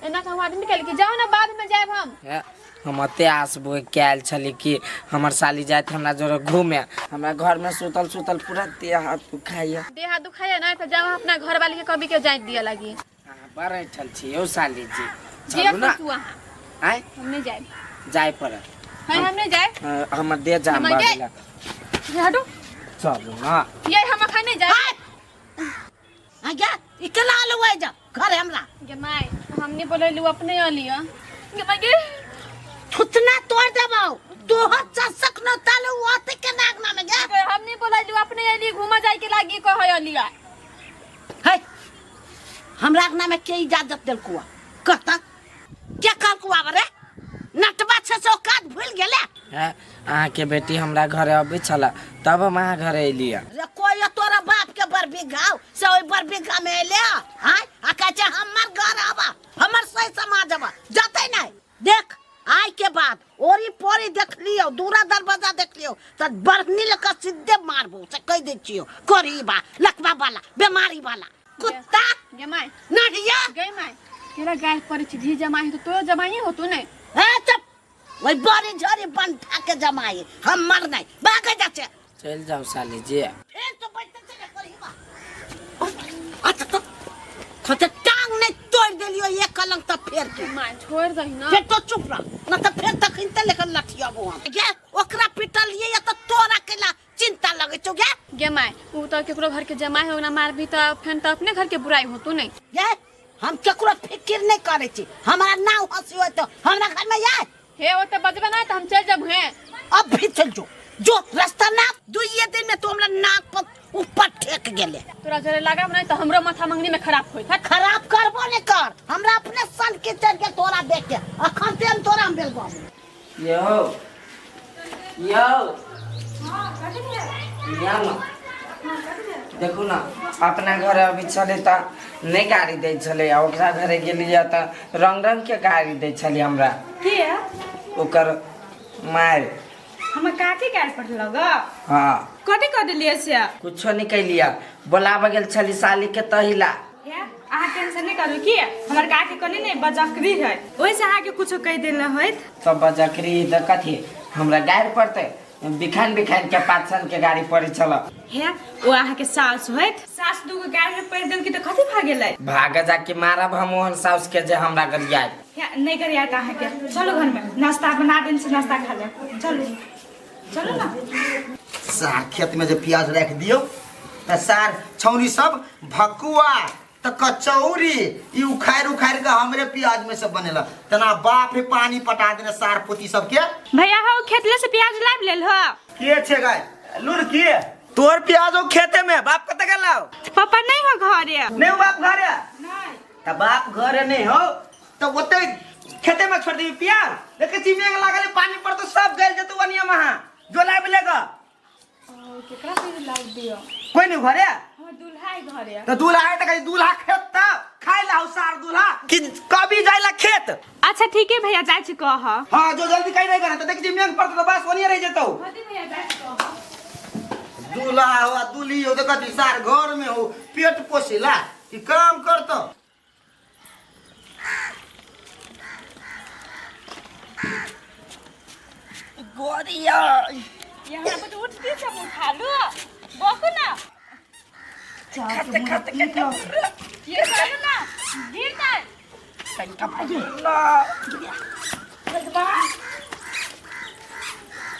एना कहूँ आदमी कहल कि जाओ ना, बाद में जायब हम। हे, हम एते आस बोए के आयल छली कि हमर साली जाइत हमरा जोरे घूमे। हमरा घरमे सुतल सुतल पूरा देह हाथ दुखाइए। देह हाथ दुखाइए ना तऽ जाओ, अपना घर वाली के कभी के जाय दिया लगी। अहाँ बड़ ऐठल छी यौ साली जी। जे चलू ना। सोचू अहाँ। आँय? हम नहीं जायब। जाय पड़त। है, हम नहीं जायब। हमर देह जाम हमर भऽ गेल। गेल। ये हटू। चलू ना। ये हम अखन नहीं जायब। आज्ञा, ई केना आलू जा घर हमरा? गे माय, हमने बोलैलू, अपने अलिया। गे माय गे। थुतना तोड़ देबौ तोहर। चसक न तालु ओते के नागना में गे। गे, हमने बोलैलू, अपने अली, घूमा जाय के लागी कहै अलिया। है, हमरा अंगना में के इजाजत देलकुआ? कहता के कहलकुआ रे? नटबा छै से औकात भूल गेले। हे, अहाँके बेटी हमरा घरे अबै छलै तब हम अहाँ घरे एलियै। रे, कोई तोरा बाप के बर बीघा से ओहि बर बीघा में एले आय आ कहै छै हमर घर आबा, हमर सही समाज आबा? जतै नहीं। देख, आय के बाद ओरी पोरी देख लियो, दूरा दरवाजा देख लियो तऽ बढ़नी लऽ कऽ सीधे मारबो, से कहि दै छियो। करी बा लकवा वाला, बीमारी वाला कुत्ता। गे माय। नढ़िया। गे माय, केरा गाय पड़ै छी? धी जमाई तो तोरो जमाई होतो ने। हे चुप, ओहि बड़ी झड़ी बंठा के जमाई, हमर नहीं। भागे जा छै। चलि जाउ साली जी। फेर तो बैठते चले करी बा। अच्छा तो खोते टांग नहीं तोड़ देलियो एक कलंक तऽ फेर के। माय, छोड़ दही ना। फेर तो चुप रह न तऽ फेर तखन ते लेकर लठियाबो हम। गे, ओकरा पिटलिए या तऽ तोरा केला चिंता लगै छौ गे? गे माय, उ तऽ केकरो घर के जमाई हो ना, मारबी तऽ फेन तऽ अपने घर के बुराई होतो नहीं। गे, हम केकरो फिकिर नहीं करै छी। हमरा नाव हंसी होय तऽ हमरा घर में आय। हे, ओ तऽ बजबे ना तऽ हम चल जब हे। अब भी चल जो, जो रास्ता ना। दुइये दिन में तो हमरा नाक पर ऊपर ठेक गेले। तोरा जरे लागब नहीं तऽ हमरो माथा मंगनी में खराब होइत हट। खराब करबो नहीं कर, हमरा अपने सन के चढ़ के तोरा देख के अखन ते हम तोरा हम बेलबो। यौ यौ, या न देखू ने, अपना घर अबै छलै तऽ नहि गाड़ी दै छलै आ ओकरा घरे गेलियै तऽ रंग रंग के गाड़ी दै छलै हमरा। के? ओकर माय। हमर काकी गाड़ि पढ़लक? हाँ। कथी कऽ देलियै से? कुछो नहीं कैलियै, बोलाबऽ गेल छली साली के तहिला। हे, अहाँ टेंशन नहि करू। की हमर काकी कनि ने बजकरी है, ओहिसँ अहाँके कुछो कहि देने होइत। सब बजकरी तऽ कथी हमरा गाड़ि पड़तै? बिखान बिखान के पाछन के गाड़ी पड़ै छल। हे, ओ अहाँके सास होइत, सास दूगो गाड़ि में पड़ि देलकी तऽ कथी भऽ गेलै? भाग जाके मारब हम ओहन साउस के जे हमरा गरियाए। हे, नहि गरियात अहाँके। चलू घरमे, नाश्ता बना देने छी, नाश्ता खा लेब। चलू, चलू ने। सार, खेत में जे प्याज राखि दियौ तऽ सार छौरी सब भकुआ तऽ कचौरी ई उखाड़ि उखाड़ि कऽ हमरे प्याज में सब बनेलक। तना बाप रे, पानी पटा देने सार पोती सबके। भैया हौ, खेतले से प्याज लाबि लेल हो? के छे गाय लुड़की? तोर प्याज हो खेते में, बाप कतऽ गेलौ? पापा नहीं हो घरे। नहीं हो बाप घरे? नहीं। त बाप घरे नहीं हो तो ओते खेते में छोड़ देबी प्याज। देखे छी मेघ लागल है, पानी पर तो सब गल जेतौ वनिया महा जो लाब लेगा। केकरा से लाग दियो? कोई नहीं घरे? हमर दूल्हा है घरे। तो दूल्हा है त कहीं दूल्हा खेत त खाइ ला सार दूल्हा कि कभी जाइला खेत। अच्छा ठीक है भैया जाय छी कह। हां जो जल्दी कहीं नहीं करे तो देख छी मेघ पर तो बस वनिया रह जेतौ। हदी भैया जाय छी कह। दूल्हा हो आ दूल्ही हो तो कथी सार घर में हो पेट पोसेला कि काम करतो। गोरिया यहाँ पर उठती सब उठा लो बकु ना खाते खाते के ये चलो ना गिर जाए।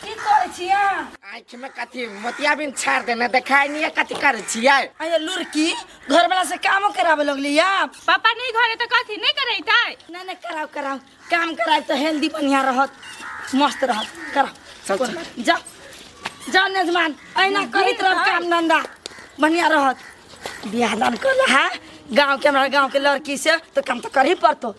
की करै छियै? आँखि में कथी मोतियाबिंद छाड़ देने देखाय नहीं है कथी करै छियै? अरे लुड़की घर वाला से कामो करावे लगली या? पापा नहीं घरे तो कथी नहीं करैतै? ना ना कराओ कराओ काम कराए तो हेल्दी बढ़िया रहत मस्त रहत कराओ। चल, चल। जा जा नजमान ऐना करैत रह काम धंधा बढ़िया रहत। बियाह दान कर रहा गांव के हमारा गांव के लड़की से तो काम तो कर ही पड़तो।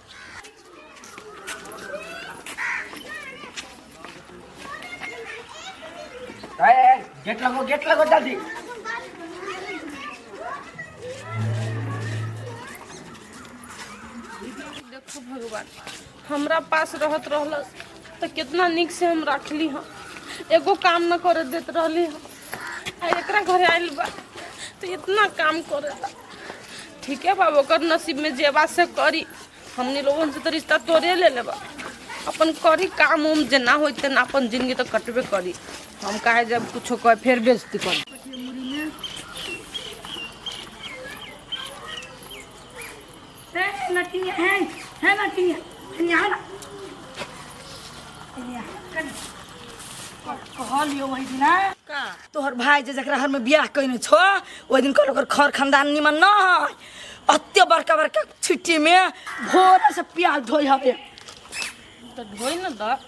ए, गेट लगो जल्दी। देखो भगवान हमरा पास रहत रहलस तो कितना निक से हम रखली हँ, एगो काम न करे देत रहली हँ, आ एकरा घरे आइल बा तो इतना काम करेला। ठीक है बाबा ओकर नसीब में जेबा से करी, हमनी लोगन से तो रिश्ता तोड़े ले लेबा, अपन करी काम उम जेना होई तेना अपन जिंदगी तो कटबे करी। हम काहे जब कुछो कहे फिर बेइज्जती करी। है नटिया है है नटिया यहाँ ना कहलियो वही दिन का तोहर भाई जे जकरा घर में बियाह कइने छो ओहि दिन कहल ओकर खर खानदान निमन न है, अत्ते बड़का बड़का छिट्टी में भोरे से प्याज धोइ हवे। तो ढोई न द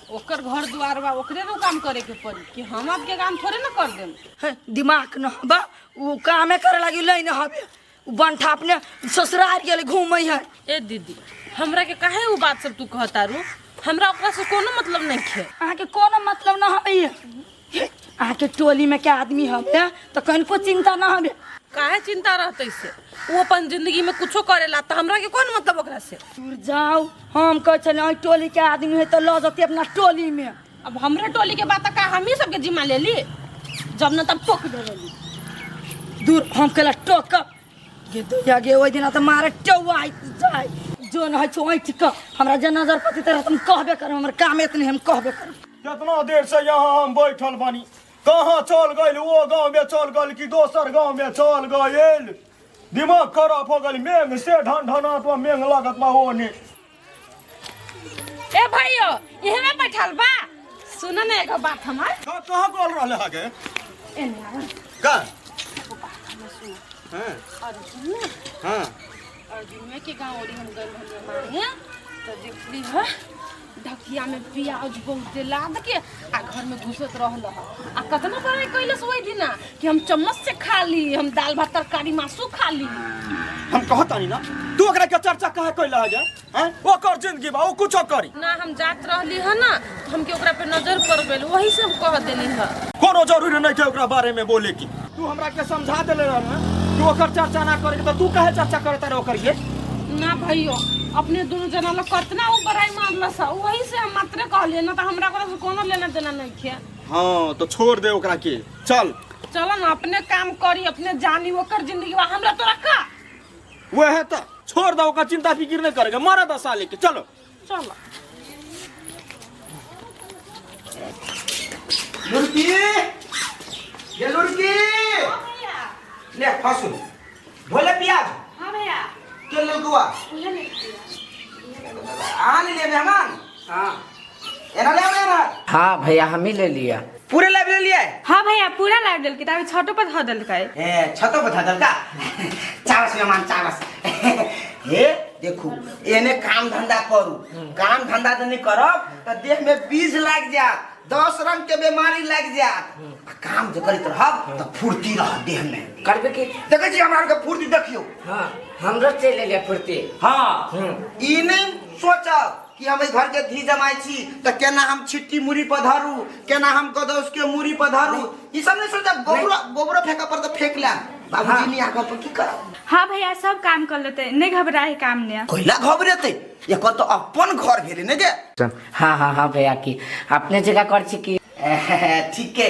ओकर घर द्वार बा ओकरे नु काम करे के पड़ी कि हम आपके काम थोड़े न कर देम। हे, दिमाग न हबा उ कामे करे लागी लै न हवे, उ बंठा अपने ससुराल गेल घूमै है। ए दीदी हमरा के काहे उ बात सब तू कहता रू, हमरा ओकरा से कोनो मतलब नहीं है। अहाँके कोनो मतलब न हवे, अहाँके टोली में के आदमी हवे तो कनको चिंता न हवे। काहे चिंता रहते से, वो अपन जिंदगी में कुछो करेला तो हमरा के कौन मतलब ओकरा से। दूर जाओ हम कहै छलियै अइ टोली के आदमी है तो ल जती अपना टोली में। अब हमरे टोली के बात का हम ही सबके जिम्मा ले ली, जब न तब टोक देली। दूर हम कहला टोक गे दैया गे ओहि दिना तो मारे टौआ जाय जो न होइ छौ ऐठ क हमरा जे नजर पति तरह हम कहबे करब, हमर काम एतने हम कहबे करब। कितना देर से यहाँ हम बैठल बानी, कहाँ चल गइल वो गांव में चल गइल कि दोसर गांव में चल गइल, दिमाग खराब हो गइल। मेघ से ढन ढनात बा मेघ लागत बा होने। ए भाइयो इहमे बैठल बा सुन न एगो बात हमार। का कहाँ बोल रहले हगे? एने आवा का हां अर्जुन हां अर्जुन के गांव ओरी हम गइल रहलियै मांगे तो देखली ह ढकिया में प्याज बहुत लाद के आ घर में घुसत रहल ह। आ कतना बड़ाई कैलस ओहि दिना कि हम चम्मच से खा ली, हम दाल भात तरकारी मासू खा ली। हम कहतानी ना तू ओकरा के चर्चा काहे कैला हगे? हैं ओकर जिंदगी बा ओ कुछो करी ना। हम जात रहली ह ना तो हमके ओकरा पे नजर पड़ गेल वही से हम कह देली ह। कोनो जरूरी नहीं के ओकरा बारे में बोले की। तू हमरा के समझा देले रह तू ओकर चर्चा ना करे तो तू काहे चर्चा करता रह ओकर ये? ना भाइयो अपने दोनों जना लोग कतना उ बड़ाई मारलस वही से हम मात्र कहलिए ना तो हमरा ओकरा से कोनो लेना देना नहीं खे। हां तो छोड़ दे ओकरा के, चल चल ना अपने काम करी अपने जानी ओकर जिंदगी बा हमरा तोरा का वह तो छोड़ दो ओकर चिंता फिक्र नहीं करेगा मरा दस साल के। चलो चलो लुड़की ये लुड़की ले फसु धोले प्याज। हां भैया के ललकुआ आ ले मेहमान। हाँ एना ले ना। हाँ भैया हम ही ले लिया पूरे लाभ ले लिया। हाँ भैया पूरा लाभ देलकै त अभी छतो पर धऽ देलकै। ए छतो पर धऽ देलका चावस मेहमान चावस। हे देखू एने काम धंधा करू, काम धंधा तो नहीं करब तो देह में बीज लाग जात, 10 रंग के बीमारी लग जात। आ काम जे करैत रहब त फुर्ती रह देह में। करबे की? देखै छी हमरा आर के फुर्ती देखियो। हाँ, हमरो चलि एलै फुर्ती। हाँ, ई नहीं सोचब कि हम एहि घर के धी जमाइ छी त केना हम छिट्टी मुड़ी पर धरू, केना हम गदौस के मुड़ी पर धरू, ई सब नहीं सोचब। गोबरो गोबरो फेंका पर त फेंक लेब। बाबूजी नहीं आगा पर की करब? हाँ भैया सब काम कर लेते, नहीं घबराए काम ने। कैला घबरेते? एकर तो अपन घर भेलै ने गे। हाँ हाँ हाँ भैया की अपने जगह कर छी की। ठीक है,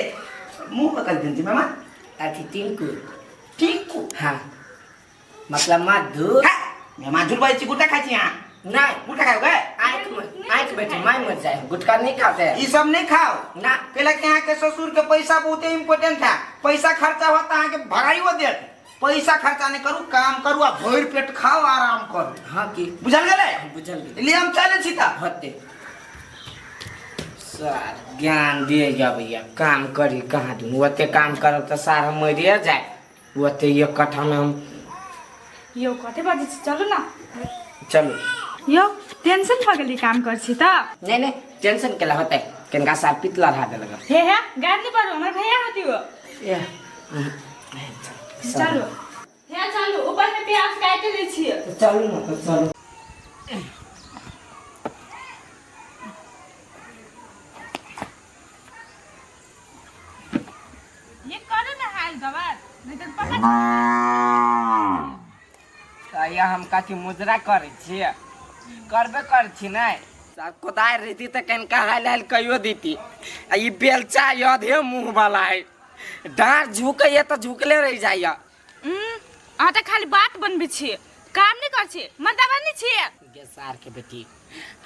मुंह में कर दिन छी मामा। अथी टिंकू। टिंकू? हाँ, मतलब मधु। हाँ, मेहमान झूठ बाजै छी, गुटखा खाइ छी अहाँ? नहीं। गुटखा खाओ गे? आँख में आँख बैठे माय मर जाए, गुटखा नहीं खाते हैं। ई सब नहीं खाओ ना। कैला कि अहाँ के ससुर के पैसा बहुत इम्पोर्टेंट है, पैसा खर्चा होता अहाँ के भगाइयो देत। पैसा खर्चा नहीं करू, काम करू आ भरि पेट खाओ आराम करू। हाँ की बुझल गेलै? बुझल गेलै। लिए हम चलै छी त। होते सर ज्ञान दिए जा भैया, काम करी कहाँ दिन ओते काम करब त सार हम मरिए जाए। ओते एक कट्ठा में हम यो कते बजे छी? चलू ना। चलू। यो टेंशन भ गेली काम कर छी त? नहीं नहीं टेंशन केला होते, केनका सार पित लड़ा देलक। हे हे गार नहीं पड़ो, हमर भैया होती हो। ए, चलू। हे चलू, ऊपर में प्याज काट लै छी। चलू ना तो चलू। ये करू ना हाल गवार, नहीं तो पता या हम कथी मुजरा करै छियै? करबे करै छी नै। कोदारि रहिती तऽ कनिका हाल हाल कहियो देती। आ ई बेलचा अधे मुँह वाला है, डाँर झुकैया तऽ झुकले रहि जाइया। अहाँ तऽ खाली बात बनबै छियै, काम नहि करै छियै, मर्दाबा नहि छियै। गे सार के बेटी,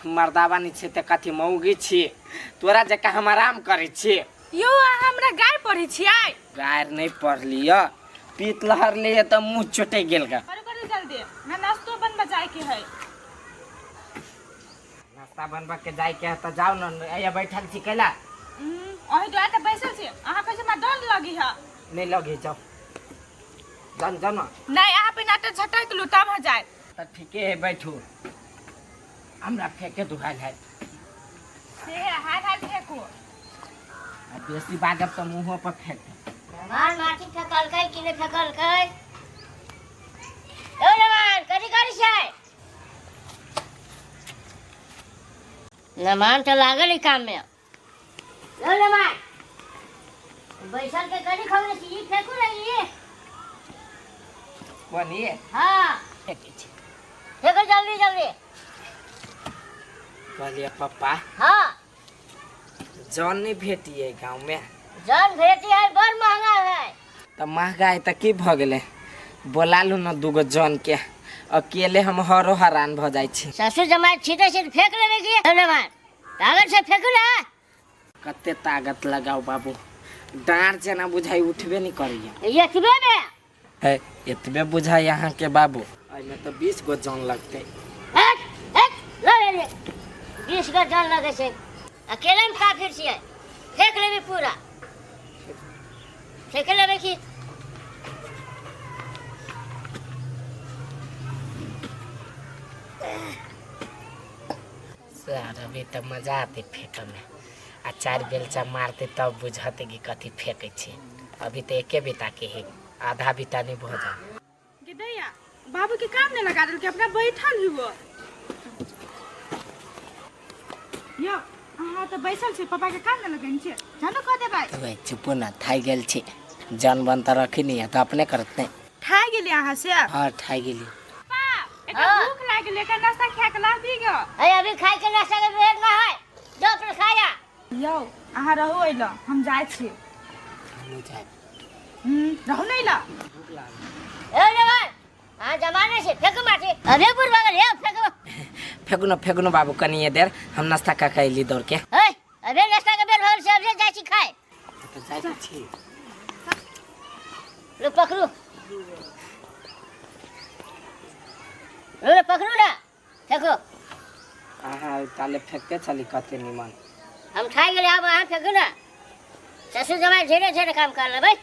मर्दाबा नहि छियै तऽ कथी मौगी छियै? तोरा जकाँ हम आराम करै छियै। यौ अहाँ हमरा गारि पढ़ै छियै? गारि नहि पढ़लियै, पीत लहरलियै तऽ मुँह चोटि गेल गे। करू करू जल्दी, हमरा नाश्तो बनबऽ जाइके है। नाश्ता बनबऽ के जाइके है तऽ जाउ ने, हैया बैठल छी कैला? अहीं दुआरे तऽ बैसल छी, अहाँ कहै छी हमरा डर लगी है। नहि लगी, जाउ जाउ जाउ ने। नहि, अहाँ पहिने आटा झटकि लू तब हम जायब। तऽ ठीके है, बैठू, हमरा फेके दुखायल है। से हाथ हाथ फेकू। आ बेसी बाजब तऽ मुँहो पर फेक देब। रमान माटी फेकलकै कि नहि फेकलकै? यौ रमान, कथी करै छै? रमान तऽ लागल है काम में। यौ रमान, बैसल के कथी खबर छी? ई फेकू ने ई। कोन ई? हाँ। फेकै छी। फेकू जल्दी जल्दी। कहलियै पप्पा। हाँ। जन नहीं भेटिए गाँव में। जन भेटी है, बड़ महंगा है। तऽ महंगा है तऽ की भऽ गेलै, बोला लू ने दूगो जन के, अकेले हम हरो हरान भऽ जाइ छी। ससुर जमाई छीटे छीट फेंक लेबे की? धन्यवाद, ताकत से फेंकू ना। कते ताकत लगाओ बाबू, डाँर जेना बुझाइ उठबे नहीं करैया। एतबे में? है एतबे बुझाइ अहाँ के बाबू, एहिमे तऽ 20 गो जन लगतै। हट, हट, लऽ ले, 20 गो जन लगै छै, अकेले में काफिर छियै, फेंक लेबे पूरा, फेंक लेबे की? सर अभी तऽ मजा आते फेंके में, आ 4 बेलचा मारते तब बुझते कि कथी फेंकै छी। अभी तऽ एके बिता के है, आधा बिता नहीं भऽ जाए। गे दैया, बाबू के काम नहीं लगा देलकै, अपना बैठल हुओ। यौ अहाँ तऽ बैसल छी, पापा के काम नहीं लगेने छियै, जानो कह देबै। ओए चुपो ना, थाकि गेल छी, जन बन तऽ रखी नहीं है तऽ अपने करत नहीं। थाकि गेली अहाँ से? हाँ थाकि गेली। पापा, एकरा भूख लागि गेलै, एकरा नाश्ता खा के लाबी ग। अरे अभी खाइ के नाश्ता के बेर ना है, जो अपने खा जा। यौ अहाँ रहू अइला, हम जाइ छी। हमहूँ जायब। रहू नहीं ला। ए जवान, अहाँ जमाने से फेंकू माटी, अरे बुढ़वा गेल, हे फेंकू। फेंकू न, फेंकू न बाबू, कनिए देर हम नाश्ता खा के अइली दौड़ के। ए अबे नाश्ता के बेर भऽ गेल छै, अबे जाइ छी खाय। तऽ जाइ छी। लो पकड़ू, लो पकड़ू ना, फेंकू। अहाँ ताले फेंकते चली कते निमन। हम खाइ गेलै, आब अहाँ फेंकू ना। ससुर जमाई धीरे धीरे काम कर लेबै,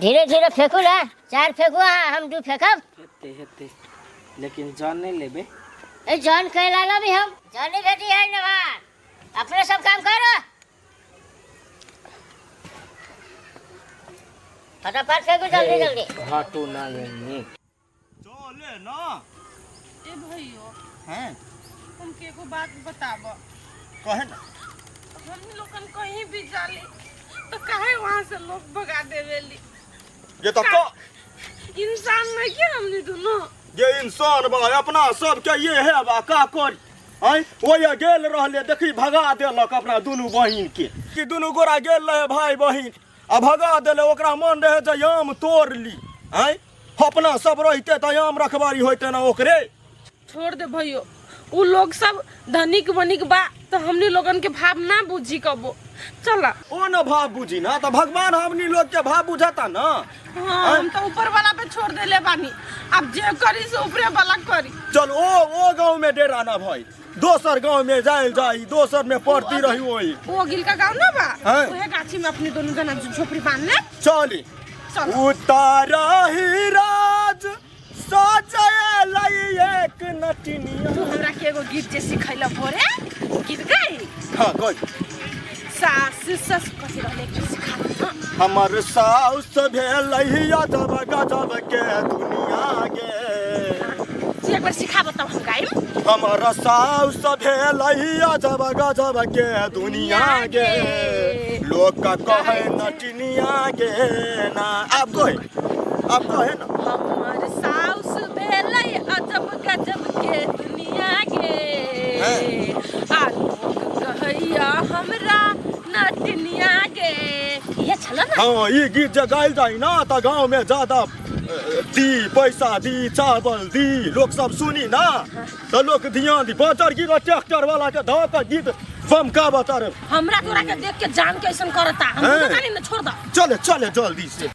धीरे धीरे फेंकू ना, 4 फेंकू अहाँ, हम 2 फेंकब। हेतै हेतै, लेकिन जन नहीं लेबै। ए जन कैला लेबै हम, जन नहीं भेटी है नवान। अपने सब काम करो, फटाफट फेंको जल्दी जल्दी। हटू ना यहीं। चले ना। ए भैयो हैं, हमके एगो बात बताब। कहे ना। हम लोगन कहीं भी जाली तो काहे वहाँ से लोग भगा देवेली? ये तो को इंसान नहीं के हमनी दोनों। ये इंसान बा अपना सब के ये है बा का कर आय वो ये गेल रहले देखी भगा देलक अपना दुनू बहिन के कि दुनू गोरा गेल रहे भाई बहिन आ भगा देले। ओकरा मन रहे जे आम तोड़ ली। आय अपना सब रहते त आम रखबारी होते ना ओकरे। छोड़ दे भैयो, उ लोग सब धनिक वनिक बा तो हमनी लोगन के भाव ना बुझी कबो। चला ओ न भाव बुझी ना तो भगवान हमनी लोग के भाव बुझाता ना। हाँ, हम तो ऊपर वाला पे छोड़ देले बानी, अब जे करी से ऊपरे वाला करी। चल ओ ओ गांव में डेरा ना भाई, दोसर गांव में जाए जाई, दोसर में पड़ती रही ओई। वो गिल का गांव ना बा, ओहे गाछी में अपनी दोनों जना झोपड़ी बांध ले। चली उतारा ही राज सजाए लाई एक नटनिया। तू हमरा के एगो गीत जे सिखैला भोरे गीत गाई। हां गई। सास सस कथी रहले के सिखा। हमर साउस भेलई अजब गजब के दुनिया गे। तू एक बार सिखा बताओ हम गाइम। हमर साउस भेलई अजब गजब के दुनिया गे, लोग का कहे नटनिया गे ना। अब गई, अब कहे ना। हमर साउस भेलई अजब गजब के दुनिया गे, आ लोग कहैया हमरा नटनिया गे। ये छला ना। हाँ ये गीत जे गायल जाई ना त गांव में ज्यादा दी पैसा दी चावल दी लोग सब सुनी ना तो लोग ध्यान दी। बचर गिरो ट्रैक्टर वाला के धो के गीत बम का बता रे। हमरा तोरा के देख के जान के ऐसन करता हम तो जानी ना। छोड़ दो, चले चले जल्दी से।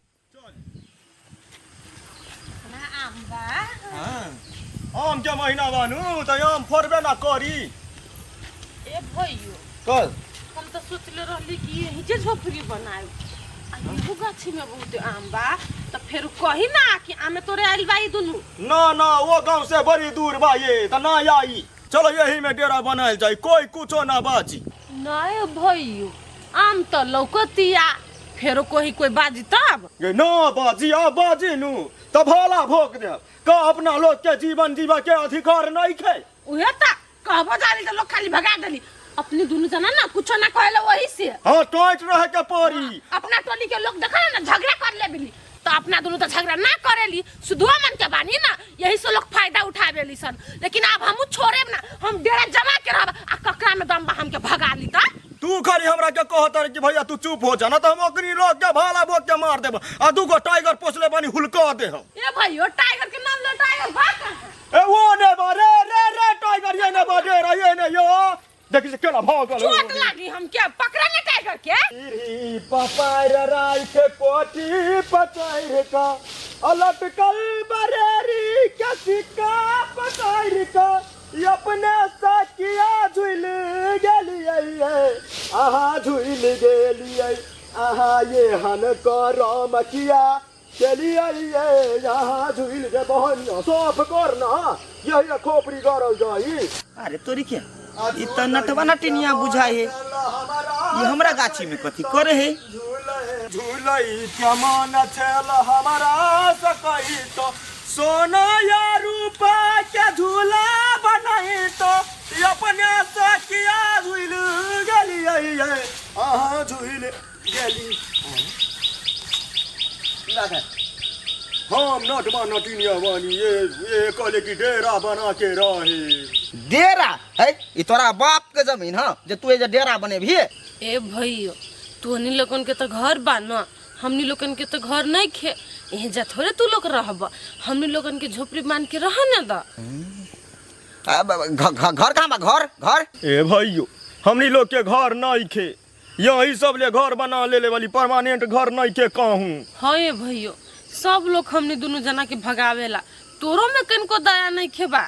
ना आम बा। हां आम के महीना बानू त आम फरबे ना करी। ए भैयो कल हम तो सोचले रहली कि यही जे झोपड़ी बनाए आ इहो गाछी में बहुत आम बा त फेर कही ना कि आमे तोरे आइल बा ई दुनू। ना ना वो गांव से बड़ी दूर बा ये त ना आई। चलो यही में डेरा बनायल जाई, कोई कुछो ना बाजी। ना भैयो आम त लौकतिया, फेरो कोही कोई बाजी तब ये ना बाजी। आ बाजी नु त भला भोग दे का अपना लोग के जीवन जीवा के अधिकार नहीं खे। उहे त कहबो जाली त लोग खाली भगा देली। अपनी दोनों जना ना कुछो ना कहले वही से। हां टोट रहे के पड़ी। अपना टोली के लोग देखा ना झगड़ा कर ले बिली तो अपना दोनों तो झगड़ा ना करेली, सुधुआ मन के बानी ना, यही से लोग फायदा उठावेली सन। लेकिन अब हम छोड़ेब ना, हम डेरा जमा के रहब आ ककरा में दम बा हमके भगा ली। त तू खाली हमरा के कहत रहे कि भैया तू चुप हो जा ना त हम ओकनी लोग के भाला भोग के मार देब आ दूगो टाइगर पोसले बानी हुलका दे हम। ए भैयो टाइगर के नाम ले, टाइगर भाग। ए वो ने बा रे रे रे टाइगर ये ने बा रे ये ने यो देखी से केना भागल। चोट लागी हम के पकड़ा ना टाइगर के। री पपार राई के कोठी पचाइर का अलटकल बरेरी के सिक्का पचाइर का अपने सकिया झुल गेलियै आहा झुल गेलियै आहा ये हन करम किया चलियै आहा झुल गे बहनिया साफ करना यही खोपड़ी गरल जाई। अरे तोरी के ई त नटवा नटनिया बुझाई है, ये हमरा गाछी में कथी करे है? झूलई के मन छल हमरा सकई तो सोना या रूपा के झूला बनाई तो अपने सकिया झूल गेलियै आहा झूल गेली। हम नटवा नटिनिया बानी ये कहले कि डेरा बना के रहे। डेरा है ई तोरा बाप के जमीन ह जे तू एजे डेरा बनेबही। ए भैयो तोहनी लोगन के तो घर बा न, हमनी लोगन के तो घर नहीं खे, यहीं जा थोड़े तू लोग रहब, हमनी लोगन के झोपड़ी बांध के रह ना दा। घर कहाँ बा? घर घर ए भैयो हमनी लोग के घर नहीं खे, यही सब ले घर बना ले ले वाली परमानेंट घर नहीं के कहूँ। हाँ ए भैयो सब लोग हमनी दोनों जना के भगावेला, तोरो में कनको दया नहीं खेबा।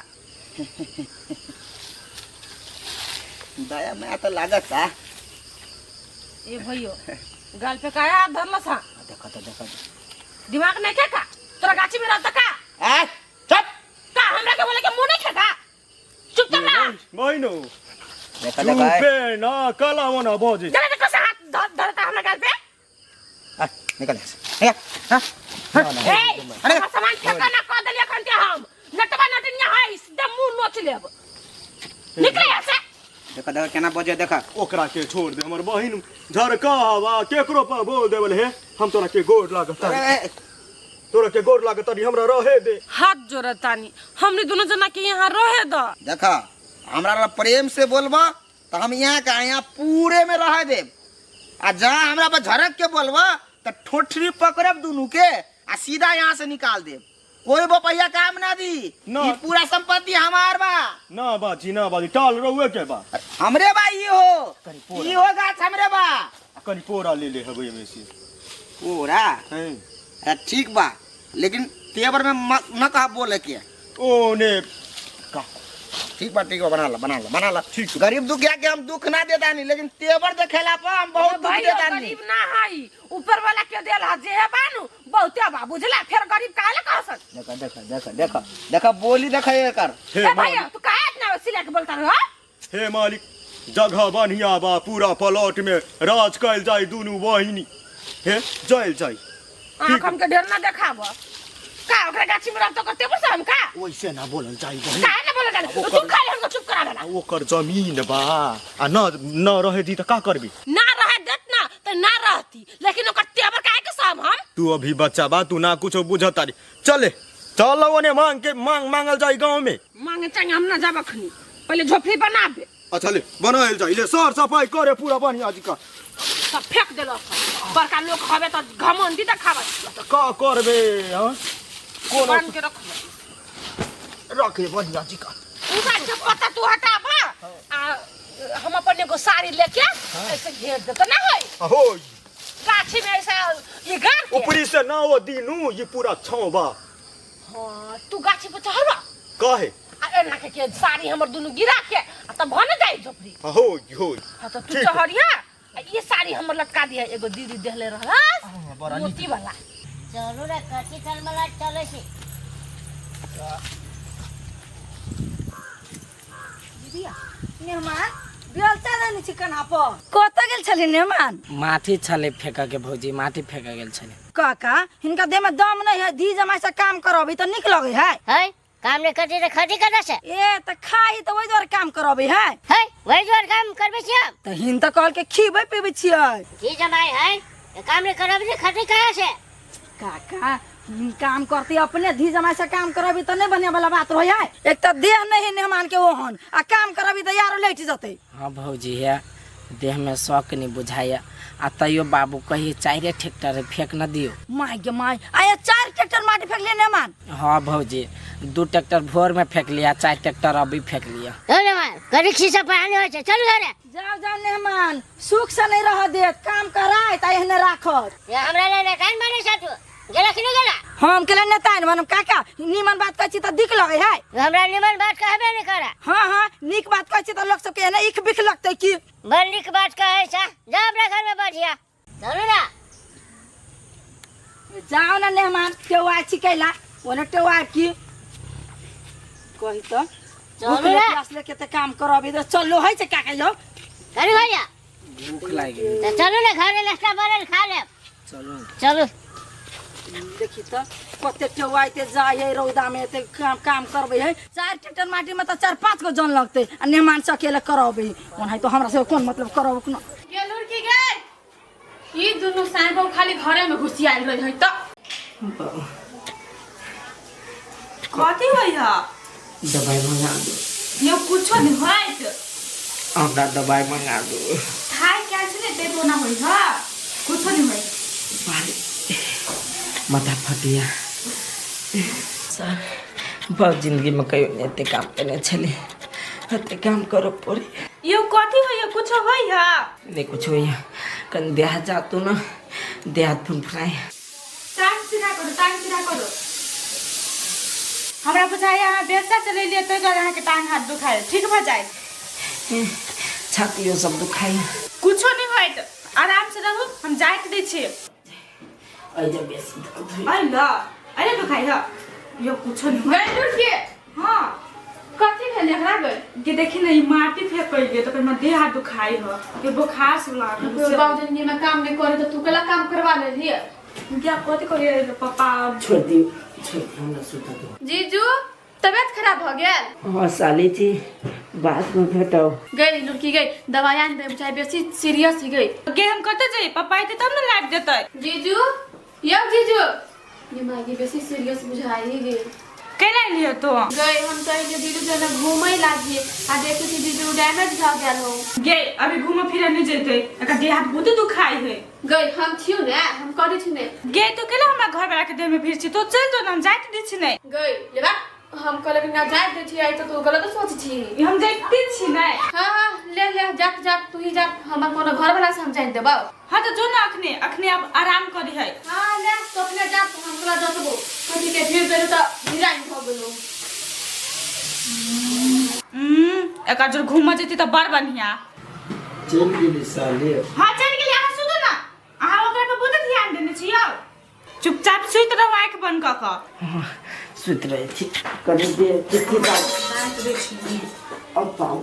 दया मैं तो लागत आ। ए भैयो गाल पे काया हाथ धरलस हा? देखो तो देखो दिमाग नहीं खे का तोरा गाछी में रहता का? ए चुप का हमरा के बोले के मुंह नहीं खे का? चुप कर ना बहिनो देखा देखा चुपे ना कला ओना बजे चला देखो से हाथ धरता हमरा गाल पे। आ, निकल यहाँ से, निकल, हाँ, हाँ। ए अरे। हमर सामान फेंका ना कह देलियै अखन के हम नटवा नटनिया है सीधा मुंह नोच लेब। निकले यहाँ से। देखा देखा केना बजे देखा। ओकरा के छोड़ दे हमर बहिन झरका हवा केकरो पर बोल देवल हे। हम तोरा के गोड़ लागत, अरे, तोरा के गोड़ लागत हमरा रहे दे। हाथ जोड़तानी हमने दोनों जना के यहाँ रहे द। देखा हमरा प्रेम से बोलबा तो हम यहाँ का यहाँ पूरे में रह देब, आ जहाँ हमरा पर झरक के बोलबा तो ठोठरी पकड़ब दुनू के आ सीधा यहाँ से निकाल देब। कोई बपैया काम ना दी, ना। ई पूरा संपत्ति हमार बा। ना बाजी ना बाजी टाल रहुए के बा। हमरे बा ई हो, ई हो गाछ हमरे बा। कनी पोरा ले ले हबे में से पोरा। हैं अरे ठीक बा, लेकिन तेवर में न कहा बोले के ओ ने का ठीक बा ठीक बा, बना ला बना ला बना ला। ठीक। गरीब दुखिया के हम दुख ना देता नहीं, लेकिन तेवर देखेला पर हम बहुत दुख भाई देता नहीं। गरीब ना है ऊपर वाला के देल है जे है बानू बहुते बा बुझला, फिर गरीब काहे ला कहसन। देखा देखा देखा देखा देखा बोली देखा एकर। हे ए भैया मालिक तू काहे इतना सिला के बोलता रहो? हे मालिक जगह बढ़िया बा, पूरा प्लॉट में राज कैल जाई दुनू बहिनी। हे जाइल जाई आंख हमके ढेर ना देखाब का ओकरा गाछी में रहतो करते बस हम का वैसे ना बोलल जाई बहिन। काहे ना बोलल जाई? तू खाली हमको चुप करा देला। ओकर जमीन बा आ ना ना रहे दी त का करबी? ना रहे देत ना त ना रहती, लेकिन ओकर तेवर काहे के साम हम? तू अभी बच्चा बा, तू ना कुछ बुझत तारी। चले चल ओने मांग के मांग मांगल जाई गांव में। मांगे चाहे हम ना जाब अखनी, पहले झोपड़ी बनाबे। अच्छा ले बनायल जाई, ले सर सफाई करे पूरा बढ़िया जी का। सब फेंक देलक बड़का लोग हवे त घमंडी देखाबत। त का करबे? हां कोनो बांध के रख रखे बढ़िया जी का। उसा के पत्ता तू हटाबा आ हम अपन एगो साड़ी लेके ऐसे घेर दे त ना होई। हो गाछी में ऐसा ये गाड़ के ऊपरी से ना वो दीनू ये पूरा छांव बा। हां तू गाछी पे चढ़बा काहे? आ एना के साड़ी हमर दुनू गिरा के आ तब भन जाई झोपड़ी। हो हो हां त तू चढ़िया आ ये साड़ी हमर लटका दिया एगो दीदी देहले रहलस मोती वाला। चलू रे कथी चलमला चलै छी। दीदिया मेहमान बेलचा देने छी कन्हा पर। कतऽ गेल छली मेहमान? माटी छले फेंका के भौजी, माटी फेंका गेल छले। काका हिनका देह में दम नहीं है, धी जमाई से काम करबी त नीक लगे है। है काम नहीं करती त खटी करना से। ए त खाई त ओहि दुआरे काम करबी है। है वही दुआरे काम करबे छी हम। त हिन त कहल के खीबै पीबै छियै। की जमाई है काम नहीं करबी त खटी कहाँ से? काका काम करती अपने धी जमाई से काम करबी त नहीं बने वाला बात रहे है। एक त देह नहीं है मेहमान के ओहन आ काम करबी त यारो लेट जतै। हाँ भौजी है देह में शौक नहीं बुझाया आ तैयो बाबू कही चारे ट्रैक्टर फेंक न दियो। My गे my, आया 4 ट्रैक्टर माटी फेंक लिए मेहमान? हाँ भौजी 2 ट्रैक्टर भोर में फेंक लिया, 4 ट्रैक्टर अभी फेंक लिया। गरीब शीशा पहानी हो चल घरे। जाओ जाओ मेहमान सुख से नहीं रह देत, काम कराय त एहने राखत। हमरा ले नेताइन माने छ तू गेला कि नहीं गेला? हम केला नेताइन मानम काका, नीमन बात कहै छी त दिक लगे है। हमरा नीमन बात कहबे नहीं करा। हां हां नीक बात कहै छी त लोग सब के एने इख बिख लगतै की। बड़ नीक बात कहै छ, जा हमरा घर में बैठिया। चलू ना जाओ ना मेहमान टेवा छी कैला ओने टेवा की कही त चलू ना प्यास लेके त काम करबी त चलो है छै काका यौ। अरे भैया भूख लागि गेल त चलू ना घरे नाश्ता बनल खा लेब। चलू चलू। देखी त कते टेवाइते जाय है रौदा में एते काम काम करबै है। 4 ट्रैक्टर माटी में त 4-5 गो जन लगतै आ मेहमान से अकेले करबै ओनाहि तो हमरा से कोन मतलब करब कोनो। गेलुर की गए ई दुनु साइबो खाली घरे में घुसियाल रही है त कथी होई है? दवाई मंगा दो। यो कुछो नहीं होइत। हमरा दवाई मंगा दो। खाय के आयल छलै ते तो ना होई है, कुछो नहीं होई। माथा फटिया सर बहुत जिंदगी में कहियो नहीं एते काम केने छलै, एते काम करऽ पड़ी। यो कथी होई? कुछो होई है? नहीं कुछ होई है, कन देह जातू ना देह हाथ फुनफुनाई। टांग सीधा करो, टांग सीधा करो। हमरा बुझाइ अहाँ बेलचा चलेलियै ताहि दुआरे अहाँके टांग हाथ दुखाय। ठीक भऽ जायत। छातियो सब दुखाइ। कुछो नहीं होइत, आराम से रहू, हम जाइत दै छी। अइजा बेसी दर्द होई। अरे ल, अरे दुखाइ ह। यो कुछो नहीं होइत। गए के हां कथी भेल? भेल एकरा गई? के देखी ने ई माटी फेंकै गेल तऽ ओकरा देह हाथ दुखाइ ह के बोखार से लागल। तोर बाबूजी ने काम नहीं करे तो तू केला काम करवा ले लिये। क्या कथी करिए पापा? छोड़ दियो, छोड़ दियो, हमरा सुता दो। जीजू तबियत खराब हो गेल? हाँ साली जी, बाद में भेटो। गई लुड़की गई, दवाई आन दे, चाहे बेसी सीरियस ही गई। गे हम कतऽ जाइए? पापा अयतै तब ने लाइट देतै। जीजू यौ जीजू, ये मागी बेसी सीरियस बुझाई ही गई। केना एलियै तो? गई हम तो एलियै जीजू जना घूमै लागिए आ देखै छी जीजू डैमेज भऽ गेल हो। गे अभी घूमे फिरे नहीं जेतै, एकर देह हाथ बहुत दुखाइ है। गई हम छियौ ने, हम करै छी ने। गे तो केला हमरा घर वाला के देह में भीड़ छी, तो चल जो ना, हम जाइत दै छी नै। गई लेबा हम कहलक ना जाइत दै छी, आई तो तू गलत सोच छी। हम जाइते छी नै। हाँ हाँ ले ले जा जा तू ही जा, हमर कोनो घर वाला से हम जाइत देबौ। हाँ तो जो ना अखने अखने अब आराम करी है। हाँ ले तो अपने जा, हम तोरा जतबो कथी के भीड़ देलु त भिराइन भ गेलौ। एकर जो घूम जेती त बड़ बढ़िया। चल गेली साले। हाँ चल गेली। अहाँ सुनू ना, अहाँ ओकरा पर बहुत ध्यान देने छी यौ। चुपचाप सुति रहू आँखि बंद कऽ कऽ। हाँ, सुति रहै छी कनी देर के बाद अब पाऊ।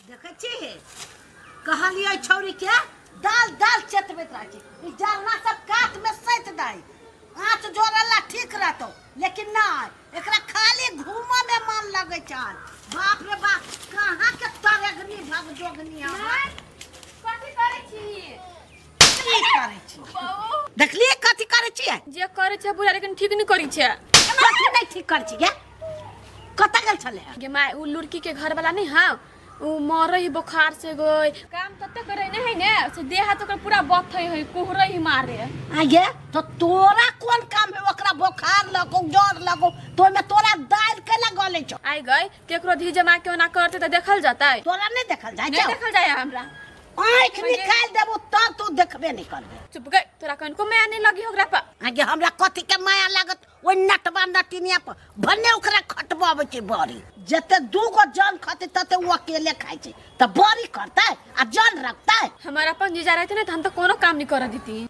देखै छी कहलियै छौरी के दाल दाल चेतबैत रहै छै, ई जरना सब कात में सैत दै, आँच जोड़ला ठीक रहतौ, लेकिन नहि एकरा खाली घूमऽ में मन लगै छै। बाप रे बाप, कहाँ के तरेगनी भग जोगनी हमर। कथी करै छी? की करै छी? देखलियै कथी करै छियै? जे करै छै बुरा, लेकिन ठीक नहि करै छै। कथी नहि ठीक करै छी गे? कतऽ गेल छलै? गे माय, उ लुड़की के घर वाला नहीं हाँ, उ मरे ही बुखार से गई। काम तते करे नहीं है ने, से देह हाथ ओकर पूरा बथै है, कुहरै ही मारे। आ गे तो तोरा कोन काम है? ओकरा बोखार लगो जर लगो तो ओहिमे तोरा दालि केला गलै छौ? आई गई केकरो धी जमा के ओना करते त देखल जतै। तोरा नहीं देखल जाय नहीं छौ? देखल जाय हमरा। आँखि निकालि देबो तब तू देखबे नहीं करबे। चुप गई, तोरा कनको माया नहीं लगी ओकरा पर। आगे हमरा कथी के माया लागत ओहि नटबा नटिनिया पर? भने ओकरा खटबाबै छै बड़ी, जते दूगो जन खतै तते ओ अकेले खाइ छै, तऽ बड़ी करतै आ जन रखतै। हमारा अपन जीजा रहते ना त हम तो कोनो काम नहीं कर देती।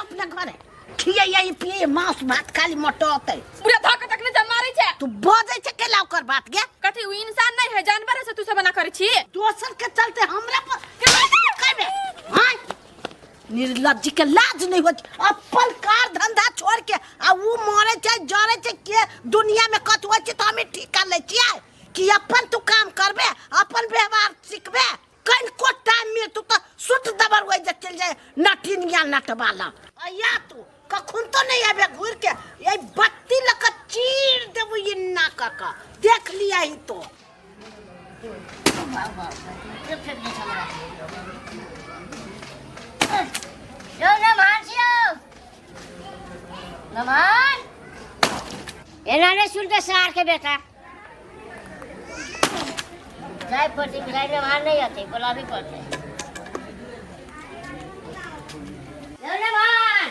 अपने घरे खियै पियै मांस भात खाली मोटोतै। पूरा धक तक ने मारै छै। तू बजै छै केला ओकर बात गे? कथी उ इंसान नहीं है, जानवर है से तू सब बना करै छी? दोसर के चलते हमरा पर कहबे? हां निर्लज्ज के लाज नहीं होत, अपन कार धंधा छोड़ के आ उ मरे छै जरे छै के दुनिया में कत होइ छै, तो हमें ठीक कर लै छियै कि अपन तू काम करबे, अपन व्यवहार सीखबे। कनिको टाइम मिल तू तो सुत दबर होइ जे चल जाए नटिनिया नटवाला। अया तू कखन तो नहीं आबे घूर के, ये बत्ती लक चीर देबो ये नाक का, देख लिया ही तो। यो नमान छियौ नमान, एना नहि सुनते सार के बेटा जाय पड़तै, बुझाइ नमान नहि अतै, बोलाबी पड़तै। यो नमान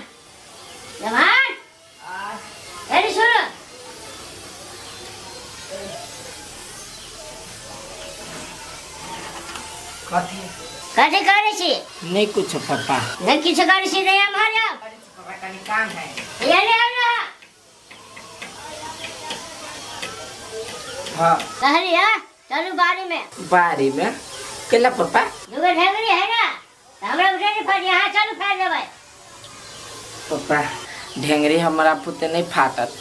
नमान, एनी सुन। कथी कथी करै छी? नहीं कुछ पापा। नहीं किछु करै छी? नहीं एम्हर आउ। पापा कनी काम है। एने आउ ना। हाँ कहली है चलू बाड़ी में। बाड़ी में केला पापा? दूगो ढेंगरी है ना, तऽ हमरा उठे नहीं फाड़ी, यहाँ चलू फाड़ि देबै। पापा ढेंगरी हमरा पुते नहीं फाटत,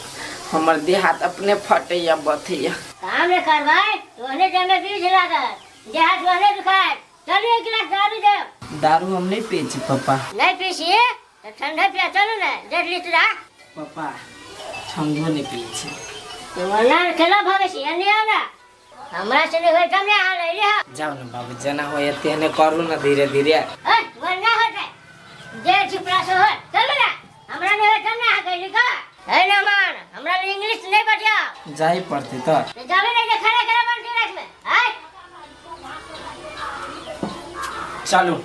हमर देह हाथ अपने फटैया बथैया। काम नहीं करबै तो ओहने देह में बीज लागत, देह हाथ ओहने दुखायत। चलू एक गिलास दारू देब। दारू हम नहीं पिए छी पापा। नहीं पी छी तऽ ठंडा पिया चलू ने 1.5 लीटर। पापा ठंडो नहीं पिए छी। ओना केना भगै छी? एने आउ ना, हमरा से नहीं होय तब ने अहाँ लैली हँ। जाओ ना बाबू, जना होय तेहने करू ना धीरे धीरे। ए वरना होतै 1.5 छिपरा से होय, चलू ना हमरा नहीं होय तब ने अहाँ कहली का है ना मान, हमरा ले इंग्लिश नहीं बतियाओ। जाई पड़ते तो तो जाबे नहीं जे खाना खाना बनती रात में। आय चलू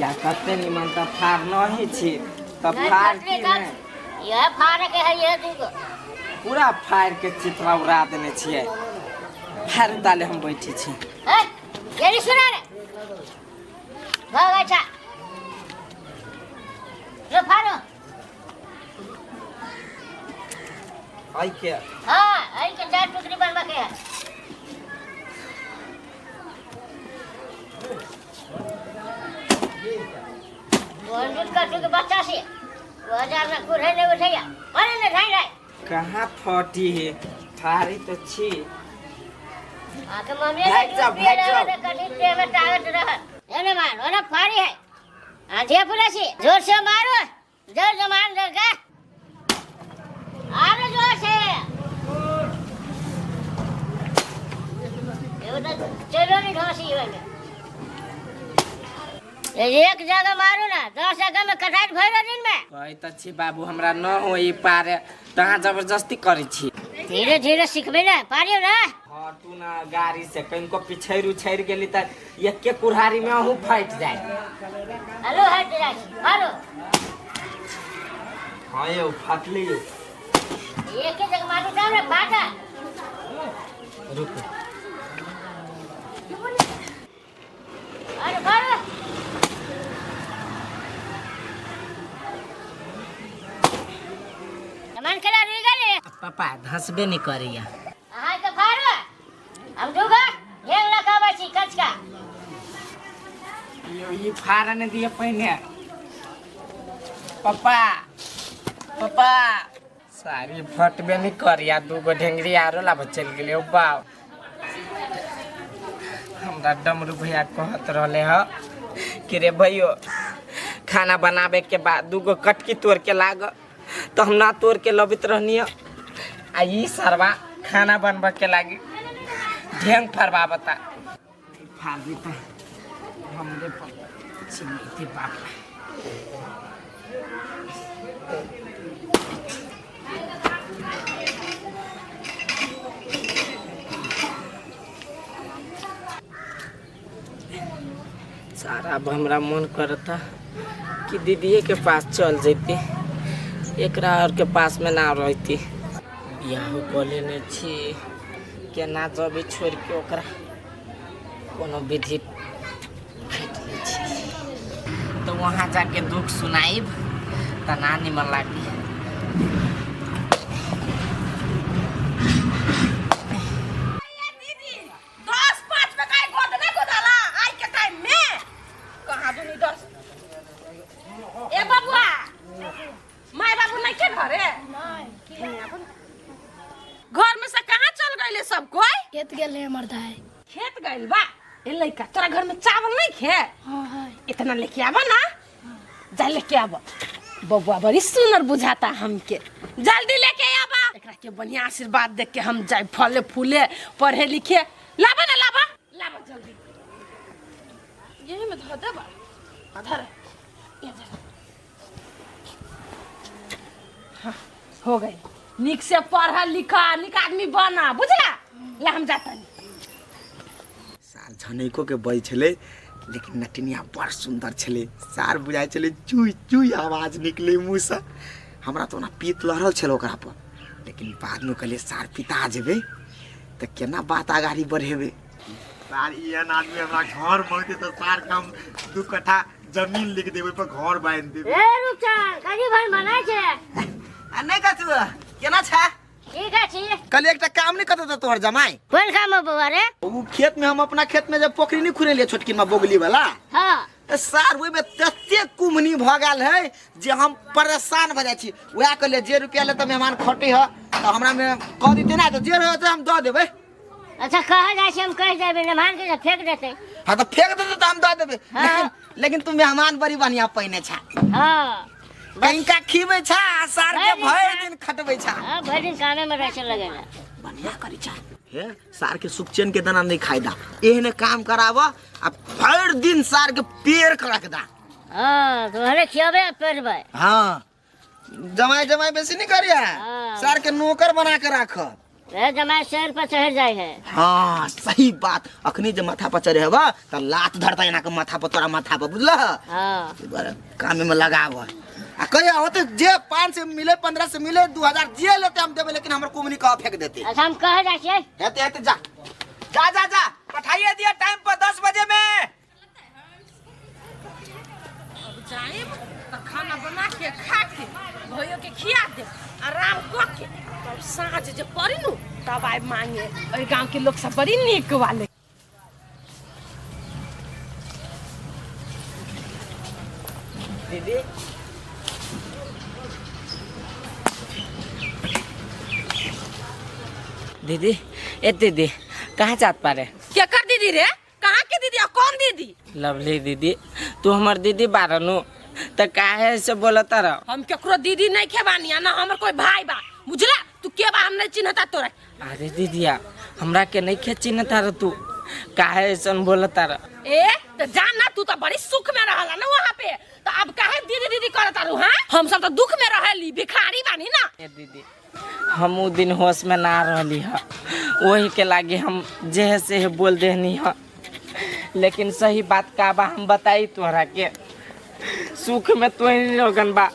या कते निमन त फार नहीं छी त फार की नहीं? यह फाड़ के है यह दूगो पूरा फाड़ के चितरा उड़ा देने छियै। फाड़ ताले हम बैठे छी। ए ये सुना रे भाग अच्छा लो फाड़ो। आई के हाँ आई के चार टुकड़ी बनवा के है। बंदूक का के बच्चा से वो हजार ना कुरहे नहीं उठैया अरे ने ढाई ढाई कहाँ फटी है थारी तो छी आके मम्मी ने भाग जाओ, दूध पिए भाग जाओ। रहे कभी देह में ताकत रहत एने मार ओने फाड़ी है आंधिया पूरा सी जोर से मारो जोर से मार जोर का आरो जोर से एगो तो चलो नहीं ढोसी ओइमे एक जगह मारू ना 10 जगह में कटाई भइलो दिन में। कहै त छी बाबू हमरा न होई पारे तहाँ जबरदस्ती करै छी। धीरे धीरे सीखबे ना पारियो ना। हाँ तू ना गाड़ी से कहीं पिछड़ उछड़ गेली त एके कुल्हाड़ी में अहूँ फट जाए। हेलो हट जाए मारो। हाँ यो फाटली यो। एक ही जगह मारू जाओ रे फाटा। रुक अरे मारो। मन करा रुई गले। पापा धसबे नहीं करिया। अहाँ के फाड़ो हम दूगो ढेर लगाबै छी कचका। यो ई फाड़ने दिए पहिने। पापा पापा सारी फटबे नहीं करिया दूगो ढेंगरी आरो लाब चल गेलै बाप। हमरा डमरू भैया कहत रहले ह कि रे भैयो खाना बनाबे के बाद दूगो कटकी तोड़ के लाग तो हम ना तोड़ के लबित रहनी आ ई सरवा खाना बनबे के लागी ढेंग फरवा बता फाड़ी त हमरे पर चिल्लैते बाप। सारा अब हमरा मन करता कि दीदीए के पास चल जैती, एकरा और के पास में ना रहती। बियाहो कऽ लेने छी केना जबी छोड़ के ओकरा कोनो विधि फेट लै छी तो वहाँ जाके दुख सुनाइब त ना निमन लागी। दीदी 10-5 में काहे गोद ना गोदाला आई के टाइम में कहाँ दुनी 10 ए बबुआ माय बाबू नहीं के घरे नहीं घर में से कहाँ चल गइले सब कोई? खेत गेले हमर दाई। खेत गइल बा। ए लइका तोरा घर में चावल नहीं खे? हां हां इतना लेके आवा ना। जा लेके आवा बबुआ बड़ी सुनर बुझाता हमके, जल्दी लेके आवा। एकरा के बढ़िया आशीर्वाद दे के हम जाए फले फूले पढ़े लिखे। लावा ना लावा लावा जल्दी। यही में धर देबा धर ये धर। हाँ, हो गई। निक से पढ़ा लिखा निक आदमी बना बुझला। ला हम जाता नहीं। सार झनैको के बज छलै लेकिन नटनिया बड़ सुंदर छलै। सार बुझाइ छलै चुई चुई आवाज निकले मुँहसँ। हमरा तऽ ओना पीत लहरल छलै ओकरा पर, लेकिन बादमे कहलियै सार पिता जेबै तऽ केना बात आगाड़ी बढ़ेबै। सार एहन आदमी हमरा घर में होते तऽ सार के हम 2 कट्ठा जमीन लिख देबै पर घर बांधि देबै। ए रुकचन करी भाई मनाइ छै आ नहि कथु केना छै? ठीक अछि। कल एकटा काम नहीं करता तोहर जमाई। कोन काम हो बौआ रे? उ खेत में हम अपना खेत में जब पोखरी नहीं खुनेलियै छोटकी में बोगली वाला। हाँ। त सार ओहि में तते कुमनी भ गेल है जे हम परेशान भ जाइ छी। वएह कहलियै जे रुपया ले त मेहमान खटे ह त हमरा में कह दिते ना त जे रहत हम the देबै। अच्छा कह जाइ छी हम कह देबै मेहमान के फेंक देतै। हाँ त फेंक देतै त हम the देबै। हाँ। लेकिन लेकिन तू मेहमान बड़ी बढ़िया पहिने छा। हाँ। कंका खीबै छा आ सार के भरि दिन खटबै छा। हाँ भरि दिन कामे में रहै छै लगेला। बढ़िया करी छा। हे सार के सुखचैन के दाना नहीं खाइ दा, एहने काम कराब आ भरि दिन सार के पेड़ के रख दा। हाँ तोहरे खियाबे आ पेरबै। हाँ जमाई जमाई बेसी नहीं करिया। हाँ। सार के नौकर बना के राख। ए जमाई शेर पर चढ़ जाए है। हाँ सही बात। अखनी जे माथा पर चढ़े हबा त लात धरता एना के माथा पर तोरा माथा पर बुझल। हाँ एहि दुआरे कामे में लगाब आ कहिया होते जे 5 से मिले 15 से मिले 2000 जे लेते हम देबै, लेकिन हमर कुमनी कह फेंक देते। अच्छा हम कह जाइ छियै। हेते हेते जा जा जा जा पठाइए दिया टाइम पर 10 बजे में। अब जाइब त खाना बना के खा के भैयो के खिया दे आराम क के तब साँझ जे पड़ी नु तब आइ मांगे। ओहि गांव के लोग सब बड़ी नीक वाले। दीदी दीदी ए दीदी कहाँ जात पारे? क्या कर दीदी रे? कहाँ के दीदी और कौन दीदी? लवली दीदी, तू हमर दीदी बारनु त काहे से बोलता रह? हम केकरो दीदी नहीं खेबानी आ ना हमर कोई भाई बा, बुझला? तू के बा हम नहीं चिन्हता तोरा। अरे दीदिया हमरा के नहीं खे चिन्हता रह, तू काहे ऐसन बोलता रह? ए तो जान ना, तू तो बड़ी सुख में रहला ना वहाँ पे, तो अब काहे दीदी दीदी करता रहू? हां हम सब तो दुख में रहेली, भिखारी बानी ना। ए दीदी हम उ दिन होश में ना रहली ह, वही के लागे हम जे से हे बोल देनी ह, लेकिन सही बात का बा हम बताई तोहरा के। सुख में तो ही लोगन बा,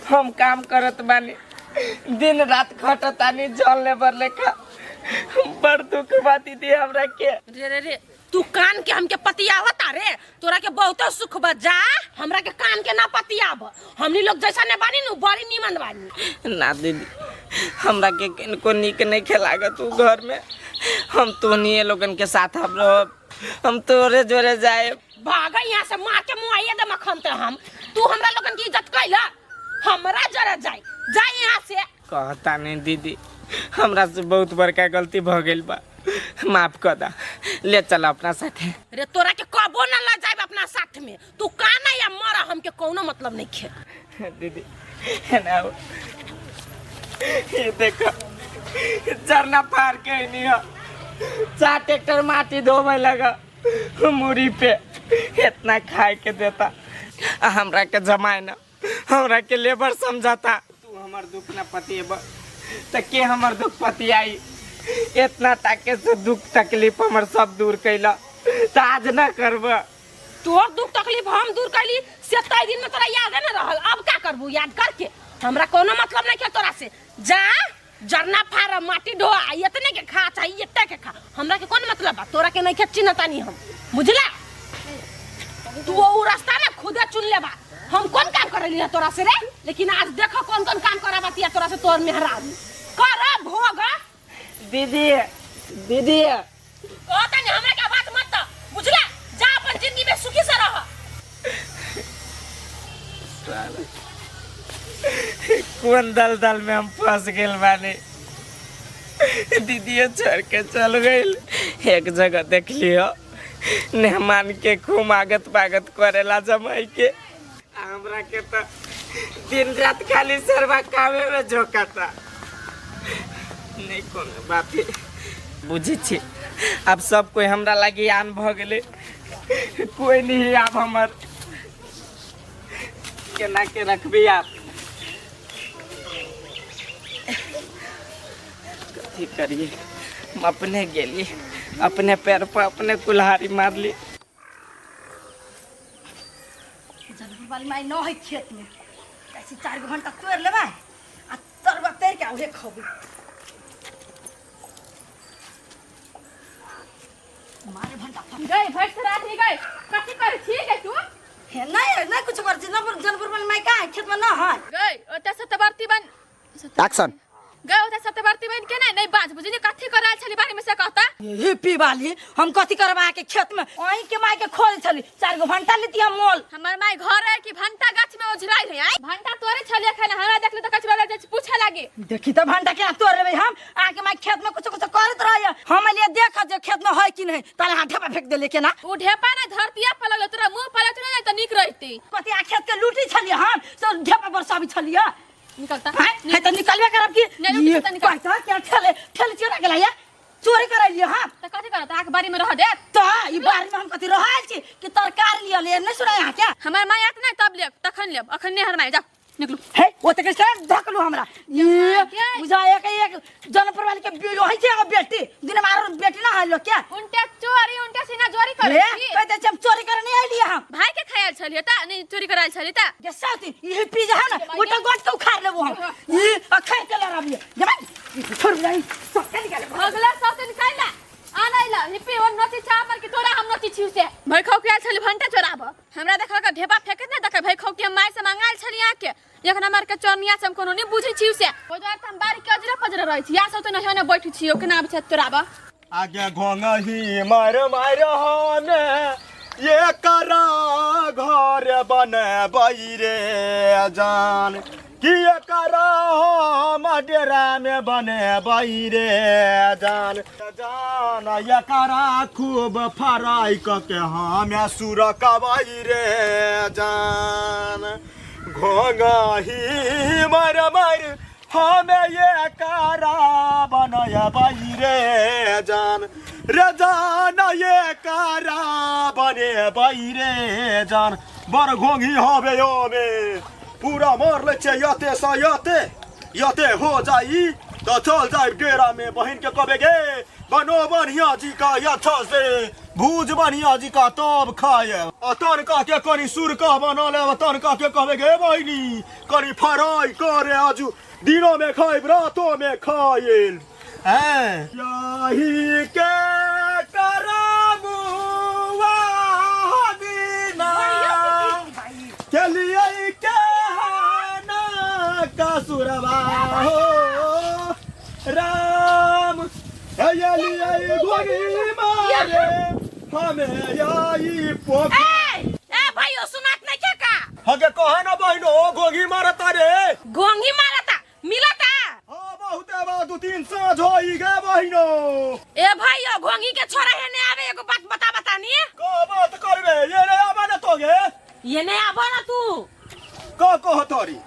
हम काम करत बानी, दिन रात खटतानी जल लेबर लेखा, बड़ दुख बा दीदी हमरा के। रे रे रे तू कान के हमके पतियावता रे, तोरा के बहुत सुख बा, जा हमरा के कान के ना पतियाब, हमनी लोग जैसा ने बानी नु बड़ी नीमन बानी। ना दीदी हमरा के किनको नीक नहीं खेलागत उ घर में, हम तोहनी लोगन के साथ हम रहब, हम तोरे जोरे जाए। भाग यहाँ से, मार के मुआइए दे मखन ते हम, तू हमरा लोगन की इज्जत कैला, हमरा जरा जाए जाए यहाँ से। कहता नहीं दीदी हमरा से बहुत बड़का गलती भ गेल बा, माफ कर दा, ले चल अपना साथे। रे तोरा के कबो ना ले जाए अपना साथ में, तू काना या मरा हमके कोनो मतलब नहीं खे। दीदी ना ये देखो झरना पार के नहीं हो, 4 ट्रैक्टर माटी धोवे लगा मुड़ी पे, इतना खाए के देता हमरा के जमाए ना, हमरा के लेबर समझाता। तू हमर दुख ना पतिएब त के हमर दुख पतियाई? इतना ताके से दुख तकलीफ हमर सब दूर कैला त आज ना करब। तोर दुख तकलीफ हम दूर कैली से तय दिन में तोरा याद ना रहल, अब का करबू याद करके? हमरा कोनो मतलब नहीं के तोरा से, जा जरना फार माटी ढोआ इतने के खा चाहिए इतने के खा, हमरा के कौन मतलब बा? तोरा के नहीं के चिन्हता नहीं हम, बुझला? तू वो रास्ता ना खुदे चुन लेबा, हम कौन काम करली तोरा से रे? लेकिन आज देखो कौन कौन काम कराबतिया तोरा से तोर मेहराज कर भोग। दीदी दीदी कहता नहीं हमरा के बात मत द, बुझला? जा अपन जिंदगी में सुखी से रह। कौन दल दल में हम फंस गेल बानी, दीदी छोड़ के चल गइल। एक जगह देख लियो मेहमान के खूब आगत पागत करेला जमाई के, हमरा के तो दिन रात खाली सरवा कामे में झोंकाता। नहीं कोनो बापी बुझी छी, अब सब कोई हमरा लागी आन भ गेले, कोई नहीं आप हमर केना के रखबी आप कथी करिए। हम अपने गेली अपने पैर पर अपने कुल्हाड़ी मारली। जनपुर वाली माई न है खेत में, ऐसे 4 घंटा तोड़ लेबै आ तरवा तर के उहे खबै। मारे भंटा गई भर से रात ही गई, कथी करै छी गई तू? हे नहीं नहीं कुछ कर छी, जनपुर वाली माई का खेत में न है गई ओता सतबरती बन एक्शन गई ओता सतबरती बन के नहीं नहीं बाज बुझली कथी कराल छली बारी में से कहता। हे पी वाली हम कथी करबा के खेत में ओही के माई के खोल छली, 4 गो भंटा लेती हम मोल। हमर माई घर है कि भंटा गाछ में ओझराई रहे? आई भंटा तोरे छलिया खाना हमरा देखले त कछबा जाय पूछे लागे। देखी त भंटा के तोड़ लेबै हम, आके माई खेत में कुछ कुछ करत रहै, हम लिए देख जे खेत में है कि नहीं, ताले हाथ ढेपा फेंक देले केना। उ ढेपा ना धरतिया पर लगल तोरा मुंह पर लगल त नीक रहती। कथी आ खेत के लूटी छलिया हम सब ढेपा पर सब छलिया निकलता है त निकलबे करब कि नहीं त निकल कहता क्या ठेले ठेले चोरा गेला या चोरी करलियो हम त कथी करत आके बारी में रह दे। त ई बारी में हम कथी रहल छी कि तरकारी लिया ले नहीं सुनाय क्या? हमर माई आत नहीं तब लेब तखन लेब, अखन नहीं हर माई जा निकलू। हे ओते के से धकलू हमरा ये बुझा एक एक जनपुर वाली के होई छै बेटी दिन मार बेटी ना हलो क्या? उनटे चोरी उनटे सीना चोरी करे छी कहते छी हम चोरी करे नहीं आइली हम। भाई के खायल छलिए त नहीं चोरी करायल छलिए त जे साथी ई पी जा ना उटा गोट के उखाड़ लेबो हम, ई अखै के लड़ाबिए जमा छोड़ जाई सब के निकाल अगला सब से निकाल ला आ नहीं ला हिप्पी और नोची चापर की तोरा हम नोची छिउ से भाई खौ के आयल छली भंटा चोराब हमरा देखल के ढेपा फेकत नहीं देखे भाई खौ के माई से मंगायल छली आके एक नंबर के चोरनिया से हम कोनो नहीं बुझै छी से। ओइ दुआरे त हम बाड़ी के अजरे पजरे रहै छी, या सब त नहीं ने बैठै छी। केना आबै छै तोराबा? आगे घोंघही मार मार हमे ये करा घर बनेबै रे जान, कि ये करा हम डेरा में बनेबै रे जान। जान ये करा खूब फराई क के हमे सुरकबै रे जान। घोंघही मार मार हमे ये करा बनबै रे जान, रे जान ये करा बनेबै रे जान। बड़ घोंघी हबे ओमे पूरा मार लै छै यते से यते यते हो जाई तो चल जाए डेरा में। बहिन के कहबे गे बनो बढ़िया जी का अच्छा से भूज बढ़िया जी का तब खाए। आ तनका के कनी सुरका बना लेब, तनका के कहबे गे बहिनी कनी फ्राई करे, आजू दिनों में खाइब रातों में खाइल। हैं यही के करमुआ दीना के लिए के हाना कसुरवा हो राम। ये लिए गोरी मारे हमें यही पोख। ए भाइयो सुनात नहीं क्या का? हगे कहे ना बहिनो गोगी मारता रे। गोंगी मारता मिलता? हाँ बहुते बा, 2-3 साँझ होई गे बहिनो। ए भाइयो घोंगी के छोरा है ने आवे, एगो बात बता बता नी। का बात करबे? ये रे आबा ना तोगे। ये ने आबा ना तू। का कहतरी?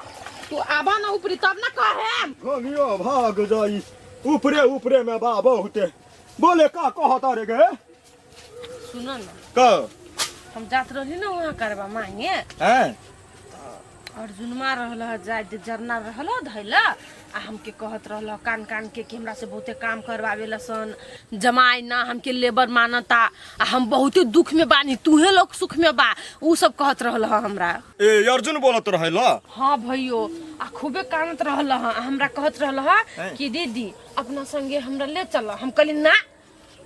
तू आबा ना ऊपरी तब ना कहे। घोंगियो भाग जाई ऊपरे ऊपरे में बा बहुते। बोले का कहता रे गे? सुनो ना। का? हम जात रही ना वहाँ करबा मांगे। हैं? अर्जुनमा रहल ह जाय जरना रहल धैला आ हमके कहत रहल कान कान के कि हमरा से बहुते काम करवावे लसन, जमाई ना हमके लेबर मानता आ हम बहुते दुख में बानी, तूहे लोग सुख में बा, उ सब कहत रहल ह हमरा। ए अर्जुन बोलत रहल? हाँ भैयो आ खूबे कानत रहल ह, हमरा कहत रहल ह कि दीदी अपना संगे हमरा ले चल। हम कहली ना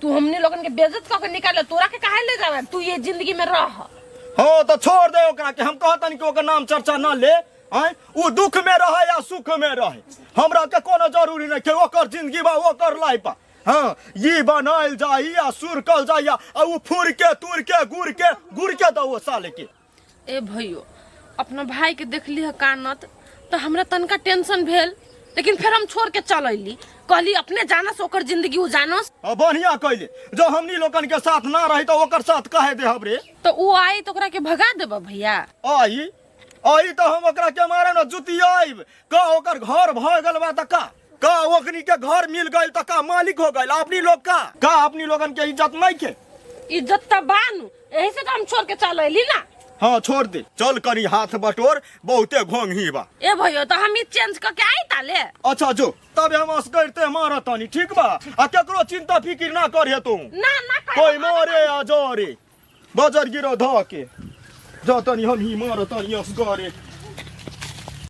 तू हमने लोगन के बेइज्जत क के निकाल, तोरा के काहे ले जावे, तू ये जिंदगी में रह। हाँ तो छोड़ दे ओकरा के, हम कहतन कि ओकर नाम चर्चा ना ले। आय उ दुख में रहे या सुख में रहे हमरा के कोनो जरूरी नहीं के, ओकर जिंदगी बा ओकर लाइफ बा। हाँ ये बनाइल जाई या सुरकल जाई या आ उ फुर के तुर के गुड़ के गुड़ के दो साले के। ए भैयो अपना भाई के देखली ह कानत तो हमरा तनका टेंशन भेल, लेकिन फिर हम छोड़ के चल अइली, कहली अपने जानस ओकर जिंदगी उ जानस। आ बढ़िया कइले, जो हमनी लोगन के साथ ना रही तो ओकर साथ काहे देहब रे? तो उ आई तो ओकरा के भगा देब भैया? आई आई तो हम ओकरा के मारे न जुती आइब का ओकर घर भ गेल बा त का का ओकनी के घर मिल गइल त का मालिक हो गइल अपनी लोग का का अपनी लोगन के इज्जत नहीं के? इज्जत त बानू, यही से तो हम छोड़ के चल अइली ना। हाँ छोड़ दे, चल करी हाथ बटोर, बहुते घोंघी बा। ए भैया तो हम ई चेंज क के आई ताले। अच्छा जो तब हम असगरते मारतानी, ठीक बा? आ केकरो चिंता फिकिर ना करहे तू। ना ना कोई मारे आ जरे बजर गिरो ध के जा तनी हम ही मारतानी असगरे।